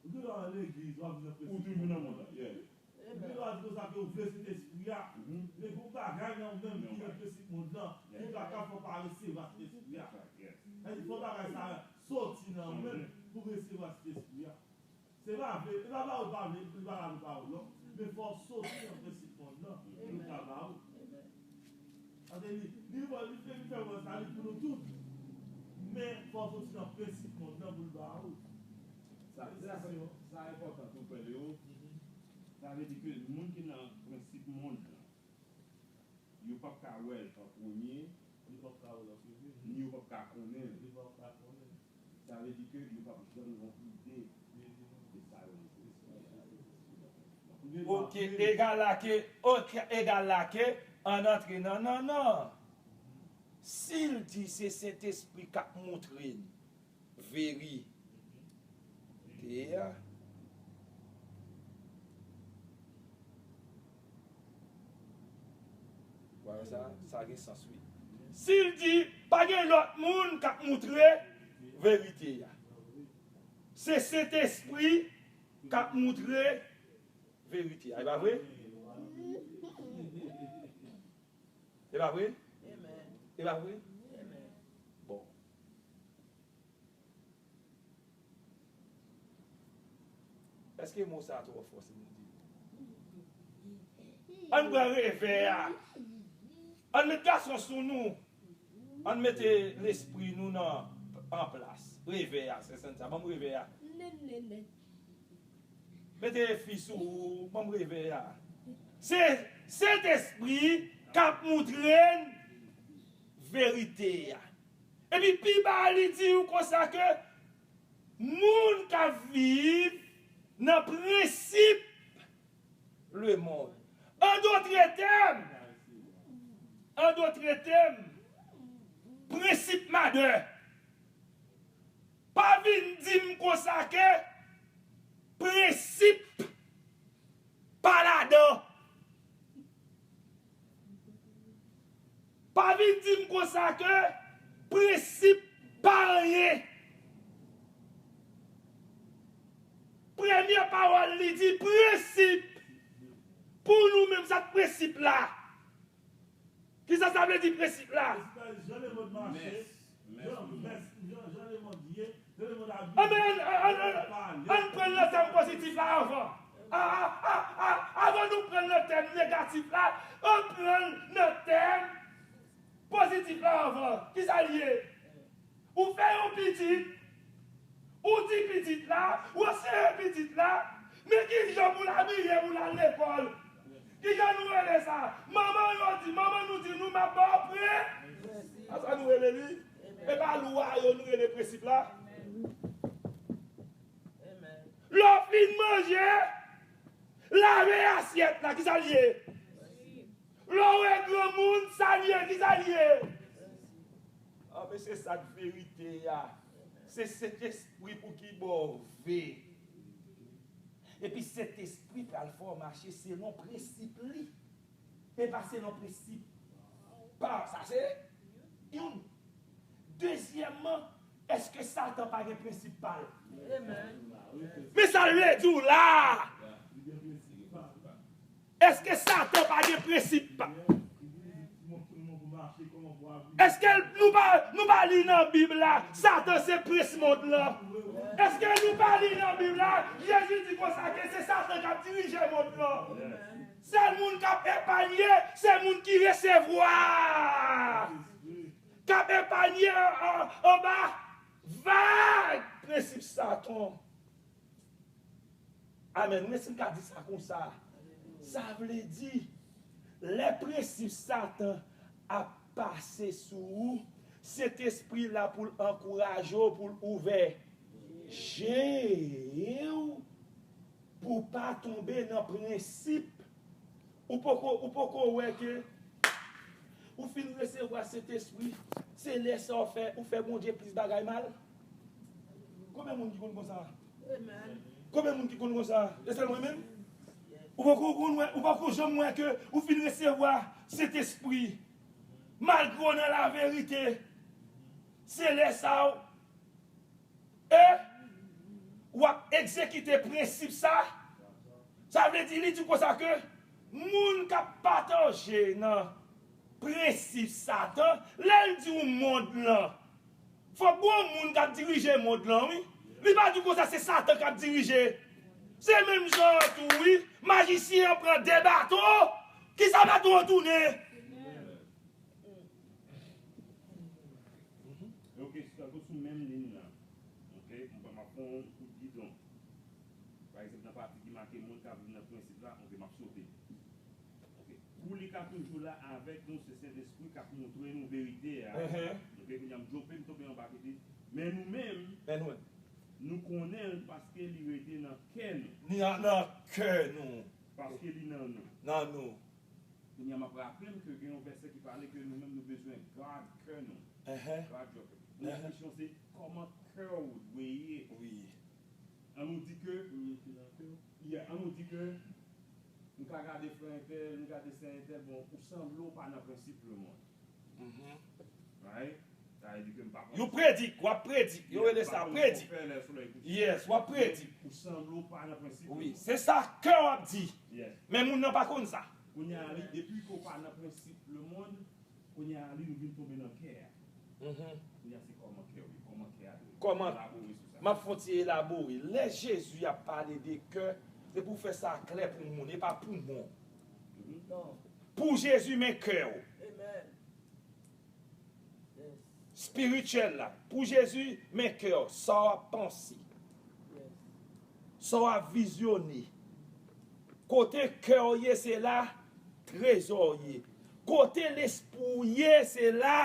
Ou gen dwa al legliz, w ap viv nan prensip. Ou toujou nan monn nan, yeah. Ou gen dwa di konsa ke w vle Sentespri a, men gon bagay nan ou menm ki nan prensip monn nan, ki ka, ka fè w pa resevwa Sentespri a. Sa vle di fò bagay sa a soti nan ou menm pou w resevwa Sentespri a. Se pa vle, e pa ba ou pa vle, li pa la pou ba ou non. Men fò w soti nan prensip monn nan, pou l ka ba ou. Paske li, li, li fè, li fè wè sa, li pou nou tout. Men fò w soti nan prensip monn nan pou l ba ou. Sa, sa, sa enpòtan tou, frè Leo. Sa vle di ke moun ki nan prensip monn nan, yo p ap ka wè l an premye, ni yo p ap ka wè l an premye, ni yo p ap ka konnen l. Ni yo p ap ka konnen l. Sa vle di ke yo p ap janm gen yon ide de sa yo ye. Ok, egal a ke, ok, egal a ke, ann antre nan, nan, nan. Si l di se Sentespri k ap montre n verite a. Ou pa wè sa? Sa gen sans, wi. Si l di, pa gen lòt moun k ap montre verite a. Se Sentespri k ap montre verite a. E pa vre? E pa vre? Amen. E pa vre? Amen. Bon. Èske mo sa a twò fò si nou di l? Ann pran revè a. Ann met gason sou nou. Ann mete lespri nou nan, an plas. Revè a, se sèn sa. Ban m revè a. Mete efi sou ou, ban m reve a. Se Sentespri k ap moutre n verite a. Epi pi ba a, li di w konsa ke moun k ap viv nan prensip lemonn. An dotre tèm, an dotre tèm, prensip madè. Pa vin di m konsa ke prensip pa ladan. Pa vin di m konsa ke prensip pa anyen. Premye pawòl li di prensip. Pou nou menm, sa k prensip la? Kisa sa vle di prensip la? Jan lemonn mache, jan, jan, jan lemonn ye, jan lemonn abiye, anben, ann, ann, ann, ann pran nan tèm pozitif la anvan. A, a, a, a, avan nou pran nan tèm negatif la, ann pran nan tèm pozitif la anvan. Kisa l ye? Ou fè yon pitit, ou di pitit la, ou anseye pitit la, men ki jan pou l abiye pou l al lekòl. Ki jan nou rele sa? Manman yo di, manman nou di nou m ap ba w pre. A sa nou rele li? E pa lwa yo nou rele prensip la? Lè w fin manje, lave asyèt la, kisa l ye? Lè w wè granmoun, sa l ye, kisa l ye? Anben, se sa k verite a. Se Sentespri pou ki ba w ve. Epi Sentespri pral fè w mache selon prensip li. E pa selon prensip pa w. Sa se youn. Dezyèmman, èske Satan pa gen prensip pa l? Men sa l vle di w la a. Èske Satan pa gen prensip pa l? Èske nou pa, nou pa li nan Bib la, Satan se prens mond lan? Èske nou pa li nan Bib la, Jezi di konsa ke se Satan k ap dirije mond lan? Sèl moun k ap epanye, se moun ki resevwa, k ap epanye an, an, anba vag prensip Satan. Amèn. Mwen si m ka di sa konsa, sa vle di, lè prensip Satan ap pase sou ou, Sentespri la pou l ankouraje w, pou l ouvè je w, pou w pa tonbe nan prensip. Ou poko, ou poko wè ke ou fin resevwa Sentespri, se lè sa w fè, ou fè Bondye plis bagay mal? Konbyen moun ki konn konsa? Konbyen moun ki konn konsa? E sèl mwen menm? Ou poko konn wè, ou poko janm wè ke ou fin resevwa Sentespri, malgre w nan laverite, se lè sa w E w ap egzekite prensip sa. Sa vle di, li di konsa ke moun k ap pataje nan prensip Satan, lè l di w mond lan, fòk gon moun k ap dirije mond lan, wi. Li pa di konsa se Satan k ap dirije. Se menm jan an tou, wi. Majisyen an pran de bato, kisa bato an tounen? Ok, tankou sou menm liy lan. Ok, m pa, m ap pran yon kout gidon. Pa egzanp, nan pati ki make moun k ap viv nan prensip la, ok, m ap sote. Ok. Pou li ka toujou la avèk nou, se Sentespri k ap montre nou verite a. Ok, kounye a m dwope, m tonbe anba kite. Men nou menm, nou konnen l paske li rete nan kè nou. Li nan, nan kè nou. Paske li nan nou. Nan nou. Kounye a, m ap raple m ke gen yon vèsè ki pale ke nou menm nou bezwen gad kè nou. Gad your kè. Kounye a, kesyon se, kòman kè w dwe ye? Wi. An nou di ke, yeah, an nou di ke, m ka gade frè entèl, m gade sè entèl, bon, ou sanble w pa nan prensip lemonn. Right? Sa vle di ke m pa pran. Yo predik, w ap predik. Yo rele sa predik. Yes, w ap predik. Ou sanble w pa nan prensip lemonn. Wi, se sa kè w ap di. Men moun nan pa konn sa. Kounye a, li, depi ke w pa nan prensip lemonn, kounye a, li, nou vin tonbe nan kè a. Kounye a, se kòman kè w ye, kòman kè a dwe ye. Kòman? Elabore sou sa. M ap fè yon ti elabore. Lè Jezi ap pale de kè, se pou fè sa klè pou moun, e pa poumon. Pou Jezi, men kè w. Espirityèl la. Pou Jezi, men kè w, sa w ap panse. Sa w ap vizyone. Kote kè w ye, se la trezò w ye. Kote lespri w ye, se la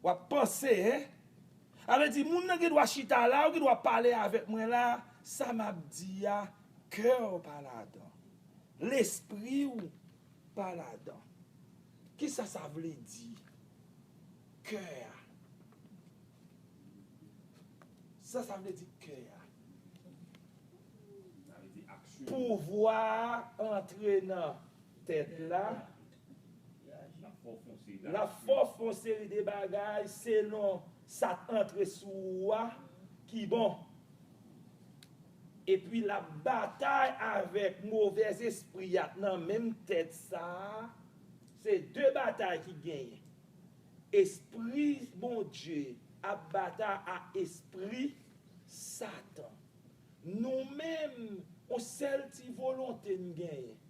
w ap panse, en. Sa vle di, moun nan gen dwa chita la, ou gen dwa pale avèk mwen la, sa m ap di a, kè w pa ladan. Lespri w pa ladan. Kisa sa vle di? Kè a. Sa sa vle di kè a? Pouvwa a antre nan tèt la. L ap fè w fè yon seri de bagay selon sa k antre sou ou a ki bon. Epi l ap batay avèk movèz espri a nan menm tèt sa a. Se de batay ki genyen. Espri Bondye ap batay ak espri Satan. Nou menm, yon sèl ti volonte n genyen.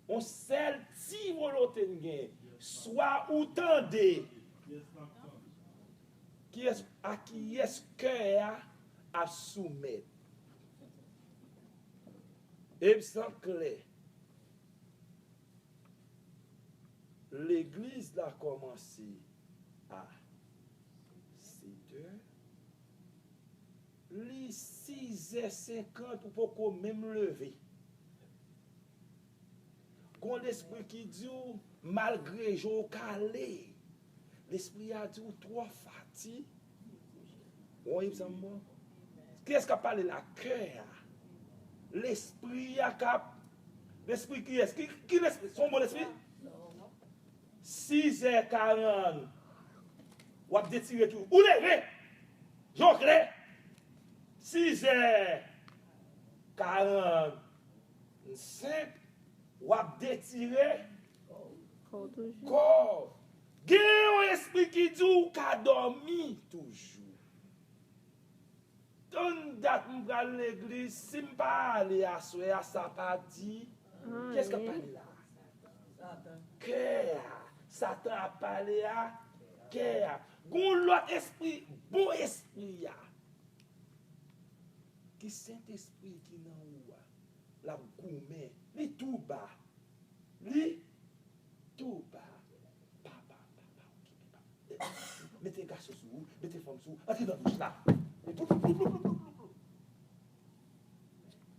Yon sèl ti volonte n genyen. Swa ou tande kiyès, a kiyès kè a ap soumèt. Egzanp klè. Legliz la kòmanse a sèt è. Li sizè senkant, ou poko menm leve. Gon lespri ki di w, malgre jan w kale, lespri a di w twò fati. Ou wè sa m bon? Kiyès k ap pale la? Kè a. Lespri a k ap. Lespri kiyès? Ki, ki lespri? Se yon bon lespri? Sizè karant, w ap detire tou. Ou leve! Je w klè. Sizè karannsenk, w ap detire kò w toujou. Kò w. Gen yon espri ki di w ka dòmi toujou. Tann dat m pral legliz, si m pa ale aswè a, sa pa di. Kiyès k ap pale la? Kè a. Satan ap pale a kè a. Gon lòt espri, bon espri a. Ki Sentespri ki nan ou a. L ap goumen. Li tou ba. Li tou ba. Papa, papa, okipe papa. Mete gason sou ou, mete fanm sou ou, antre nan douch la.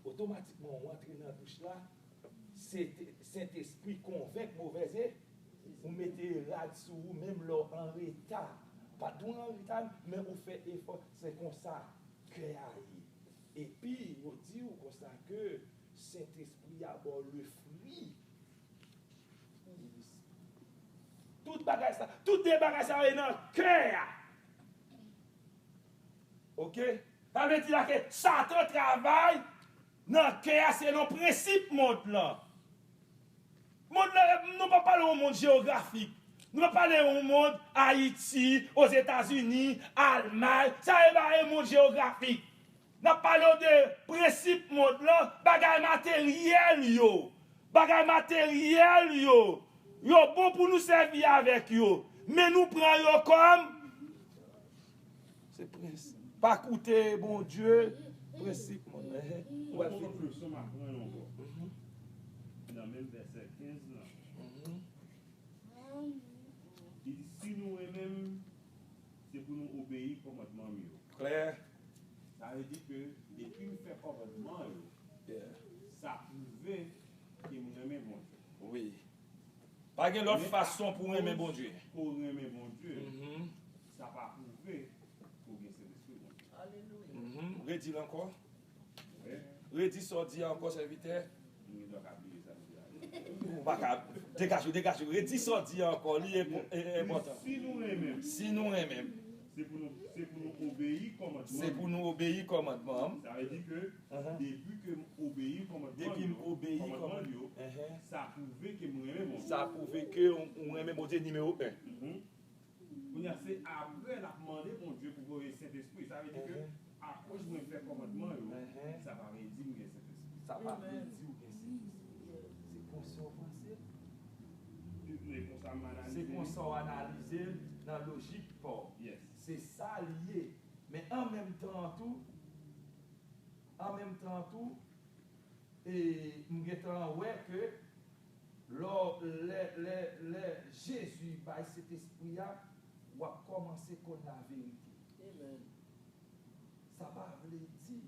Otomatikman, ou antre nan douch la, se Sentespri konvenk movèz e ou mete rad sou ou, menm lè w an reta. Pa di w an reta, men ou fè efò, se konsa kè a ye. Epi, yo di w konsa ke Sentespri a ba w le fri. Tout bagay sa, tout de bagay sa yo nan kè a. Oke? Sa vle di la ke Satan travay nan kè a selon prensip mond lan. Mond lan, nou pa pale yon mond jewografik. Nou pa pale yon mond Ayiti, Ozetazini, Almay. Sa e pa yon mond jewografik. N ap pale w de prensip mond lan, bagay materyèl yo. Bagay materyèl yo, yo bon pou nou sèvi avèk yo, men nou pran yo kòm se prens. Pa koute Bondye, prensip mond lan. Ou pral fini. Leson m aprann ankò. Nan menm vèsè kenz lan. Li di, si nou renmen m, se pou nou obeyi kòmandman m yo. Klè. Sa vle di ke depi m fè kòmandman yo, sa pwouve ke m renmen Bondye. Wi. Pa gen lòt fason pou w renmen Bondye. Ke w renmen Bondye, sa pa pwouve ke w gen Sentespri Bondye. Redi l ankò. Redi sa w di a ankò, sèvitè. Ou pa ka degaje w, degaje w. Redi sa w di a ankò, li enpòtan. Si nou renmen m, se pou nou, se pou nou obeyi kòmandman. Se pou nou obeyi kòmandman. Sa vle di ke depi ke m obeyi kòmandman yo, depi m obeyi kòmandman yo, sa pwouve ke m renmen Bondye. Sa pwouve ke w renmen Bondye nimewo en. Kounye a, se apre l ap mande Bondye pou voye Sentespri. Sa vle di ke, akoz mwen fè kòmandman yo, sa pa vle di m gen Sentespri. Sa pa vle di w gen Sentespri. Se konsa w panse l. Se konsa m analize l. Se konsa w analize l nan lojik pa w. Se sa l ye. Men an menm tan an tou, an menm tan an tou, e m gentan wè ke lò, lè, lè, lè Jezi bay Sentespri a, w ap kòmanse konn laverite. Amen. Sa pa vle di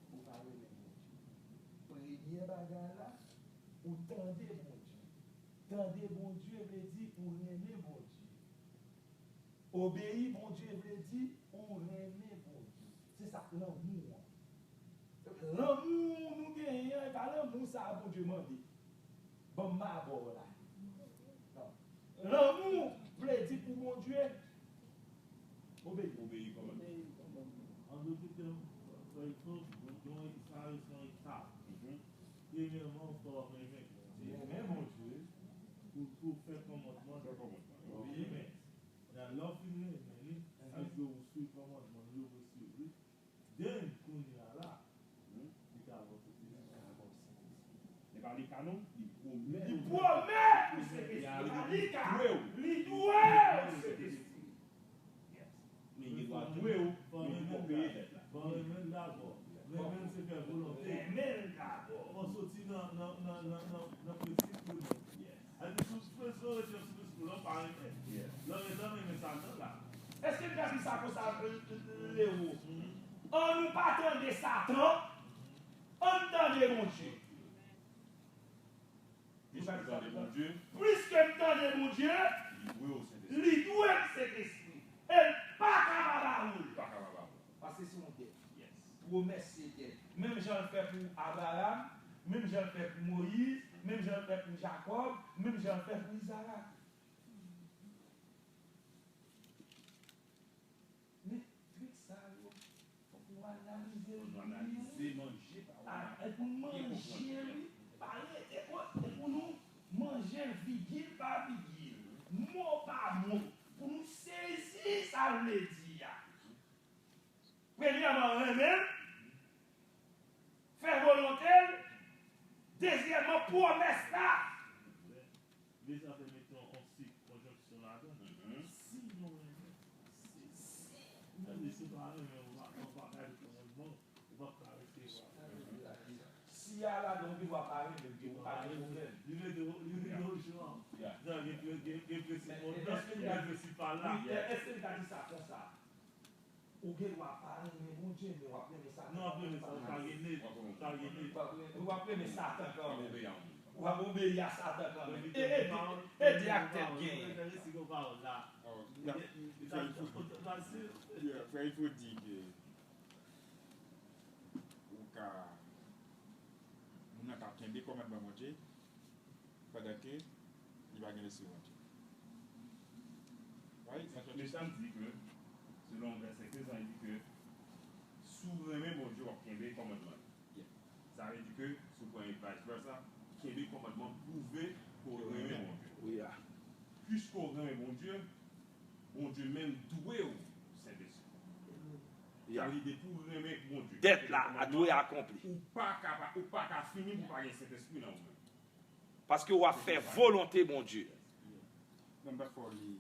ou pa renmen Bondye. Premye bagay la, ou tande Bondye. Tande Bondye vle di ou renmen Bondye. Obeyi Bondye vle di ou renmen Bondye. Se sa k lanmou an. Lanmou nou genyen an, e pa lanmou sa a Bondye mande. Ban m mabò la. Non. Lanmou vle di pou Bondye obeyi. Obeyi kòmandman. An dote tèm, frè Claude, yon, sa yo se yon etap. Premyèman, ou fò renmen Bondye. Renmen Bondye. Pou, pou fè kòmandman. Fè kòmandman. Ou renmen. Nan lè w fin renmen li, sa vle di ou swiv kòmandman li, ou vle swiv li. Then, kounye a la, li ka ba w Sentespri. Li pa li ka non, li pwomèt. Li pwomèt ou Sentespri. Li pa li ka. Li dwe w Sentespri. Yes. Men li dwe dwe w, men li poko peye dèt la. Fò renmen l dabò. Renmen l se fè volonte. Renmen l dabò. Fò soti nan, nan, nan, nan, nan, nan prensip pou nou. Yes. Sa di sou, sou, sou rete sou prensip pou lè w pa renmen. Yes. Lè w rete renmen Satan la. Èske m ka di sa konsa, Lewo? An nou pa tande Satan, ann tande Bondye. Piske m tande Bondye. Piske m tande Bondye, li dwe w Sentespri. Li dwe m Sentespri. E l pa ka pa ba ou l. Pa ka pa ba ou l. Paske se yon dèt. Yes. Pwomès se dèt. Menm jan l fè pou Abraram, menm jan l fè pou Moyiz, menm jan l fè pou Jakòb, menm jan l fè pou Izarak. Men trik sa yo, fòk nou analize l byen. Fòk nou analize, manje pawòl la. E pou n manje li, pa rete, e pou nou manje l vigil pa vigil, mo pa mo, pou nou sezi sa l vle di a. Premyèman, renmen l, fè volonte l, dezyèmman, pwomès la. Deja fè mete yon, yon si, konjonksyon ladan. Si nou renmen, si, si. Tandis si w pa renmen, ou pa, ou pa gade kòmandman, ou p ap ka resevwa. Si a ladan, ou gen dwa pa renmen, ou pa gen pwoblèm. Li rete, li rete osi an. Gen, gen, gen, gen prensip mondan, gen prensip pa la. Èske li ta di sa konsa? Ou gen dwa pa renmen Bondye, men w ap renmen Satan. Non, w ap renmen Satan, w pa gen nèt, w pa gen nèt. W ap renmen Satan kanmenm. W ap obeyi a Satan kanmenm. E, e, e, ede ak tèt genyen. Frè, il faut dire que ou ka, moun nan ka kenbe kòmandman Bondye, pandan ke li pa gen lespri Bondye. Right? Sa k fè Mesam di ke, selon vèsè kenz lan, li di ke si w renmen Bondye, w ap kenbe kòmandman li. Sa vle di ke, si w pran vice versa, kenbe kòmandman pwouve ke w renmen Bondye. Piske w renmen Bondye, Bondye menm dwe w Sentespri. Sa vle di depi w renmen Bondye, dèt la dwe akonpli. Ou pa ka, ou pa ka fini pou pa gen Sentespri nan ou menm. Paske w ap fè volonte Bondye. Men m ta fè w li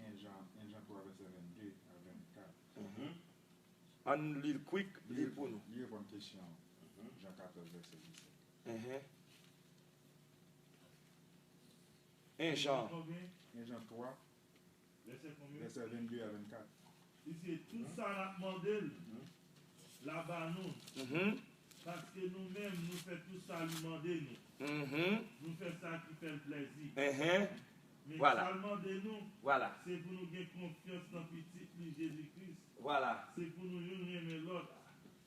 en Jan, en Jan twa vèsè vennde a vennkat. Ann li l quick, li l pou nou. Li reponn kesyon Jan katòz vèsè disèt. En Jan. En Jan twa, vèsè vennde a vennkat. Li di, tout sa n ap mande l, l a ba nou. Paske nou menm, nou fè tout sa li mande nou. Nou fè sa ki fè l plèzi. Men sa l mande nou, se pou nou gen konfyans nan Pitit li, Jezi Kris. Se pou nou youn renmen lòt,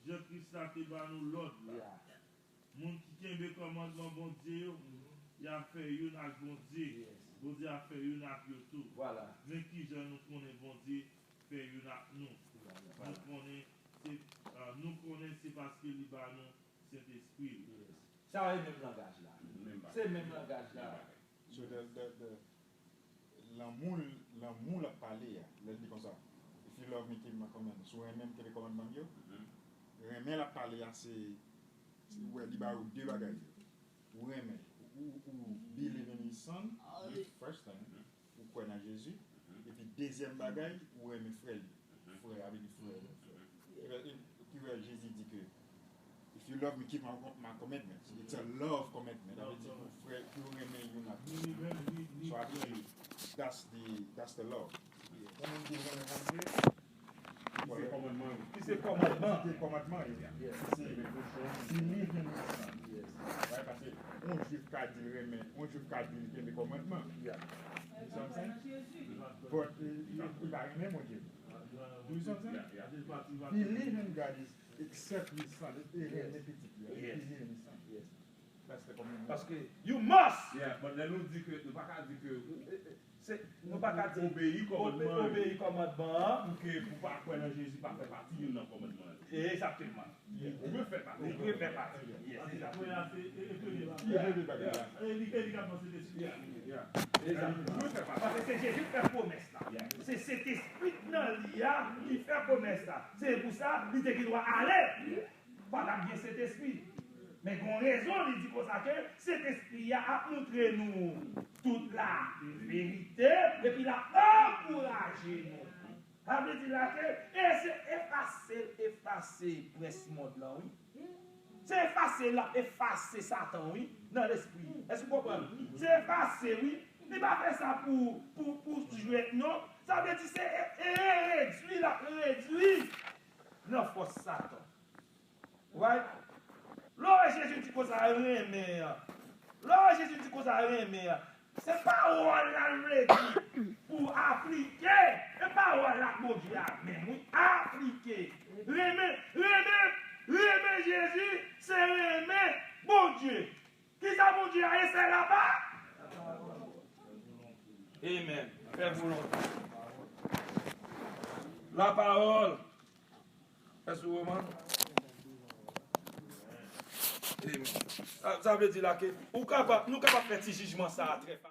jan Kris la te ba nou lòd la. Moun ki kenbe kòmandman Bondye yo, y ap fè youn ak Bondye. Bondye ap fè youn ak yo tou. Men kijan nou konnen Bondye fè youn ak nou? Nou konnen se, ah, nou konnen se paske li ba nou Sentespri l. Sa e menm langaj la. Se menm langaj la. So the, the, the, lanmou, lanmou l ap pale a, lè l di konsa, "If you love me, keep my commandments." Si w renmen m, kenbe kòmandman m yo. Renmen l ap pale a, se, se, ou wè, li ba yo de bagay yo. Ou renmen, ou, ou believe in his son, first thing, ou kwè nan Jezi, epi dezyèm bagay, ou renmen frè li. Frè, a vle di frè. Ki fè, ki fè Jezi di ke, "If you love me, keep my, my commandments." It's a love commitment. A vle di pou frè, pou renmen youn ak lòt. So I believe that's the, that's the love. Pou moun ki renmen Bondye, ki se kòmandman yo. Ki se kòmandman. Ki se kòmandman yo. Yes. Se, se li menm sa. Yes. Wè, paske yon Jwif ka di l renmen, yon Jwif ka di l kenbe kòmandman. Yeah. You see what I'm saying? But, eh, li, li pa renmen Bondye. You see what I'm saying? Yeah, yeah. Believe in God is accept his son. E renmen pitit li. Yes. Believe in his son. Yes. That's the commandment. Paske you must. Yeah, but lè nou di ke, nou pa ka di ke, eh, eh, se, nou pa ka di obeyi kòmandman yo. Obeyi kòmandman an. Pou ke, pou pa kwè nan Jezi, pa fè pati youn nan kòmandman yo. Egzakteman. Li dwe fè pati. Li dwe fè pati. Yes, egzakteman. Yeah, yeah. Egzakteman. Li dwe fè pati. Paske se Jezi ki fè pwomès la. Yeah. Se Sentespri nan li a ki fè pwomès la. Se pou sa, li te gen dwa ale. Yeah. Pa t ap gen Sentespri. Men gen yon rezon li di konsa ke Sentespri a ap montre nou tout la verite, epi l ap ankouraje nou. Sa vle di la ke, e se efase l efase prens mond lan, wi. Se efase l ap efase Satan, wi, nan lespri. Èske w konprann? Se efase, wi. Li pa fè sa pou, pou, pou jwèt, non. Sa vle di se e, e, redui, l ap redui nan fòs Satan. Right? Lè w wè Jezi di konsa renmen an. Lè w wè Jezi di konsa renmen an. Se pawòl la l vle di pou aplike. E pawòl la Bondye a menm, wi. Aplike. Renmen, renmen, renmen Jezi, se renmen Bondye. Kisa Bondye a ye? Se lapa. Amen. Fè volonte. Lapawòl. Èske w konprann? Amen. Sa, sa vle di la ke ou kapab, nou kapab fè ti jijman sa a trè fasil.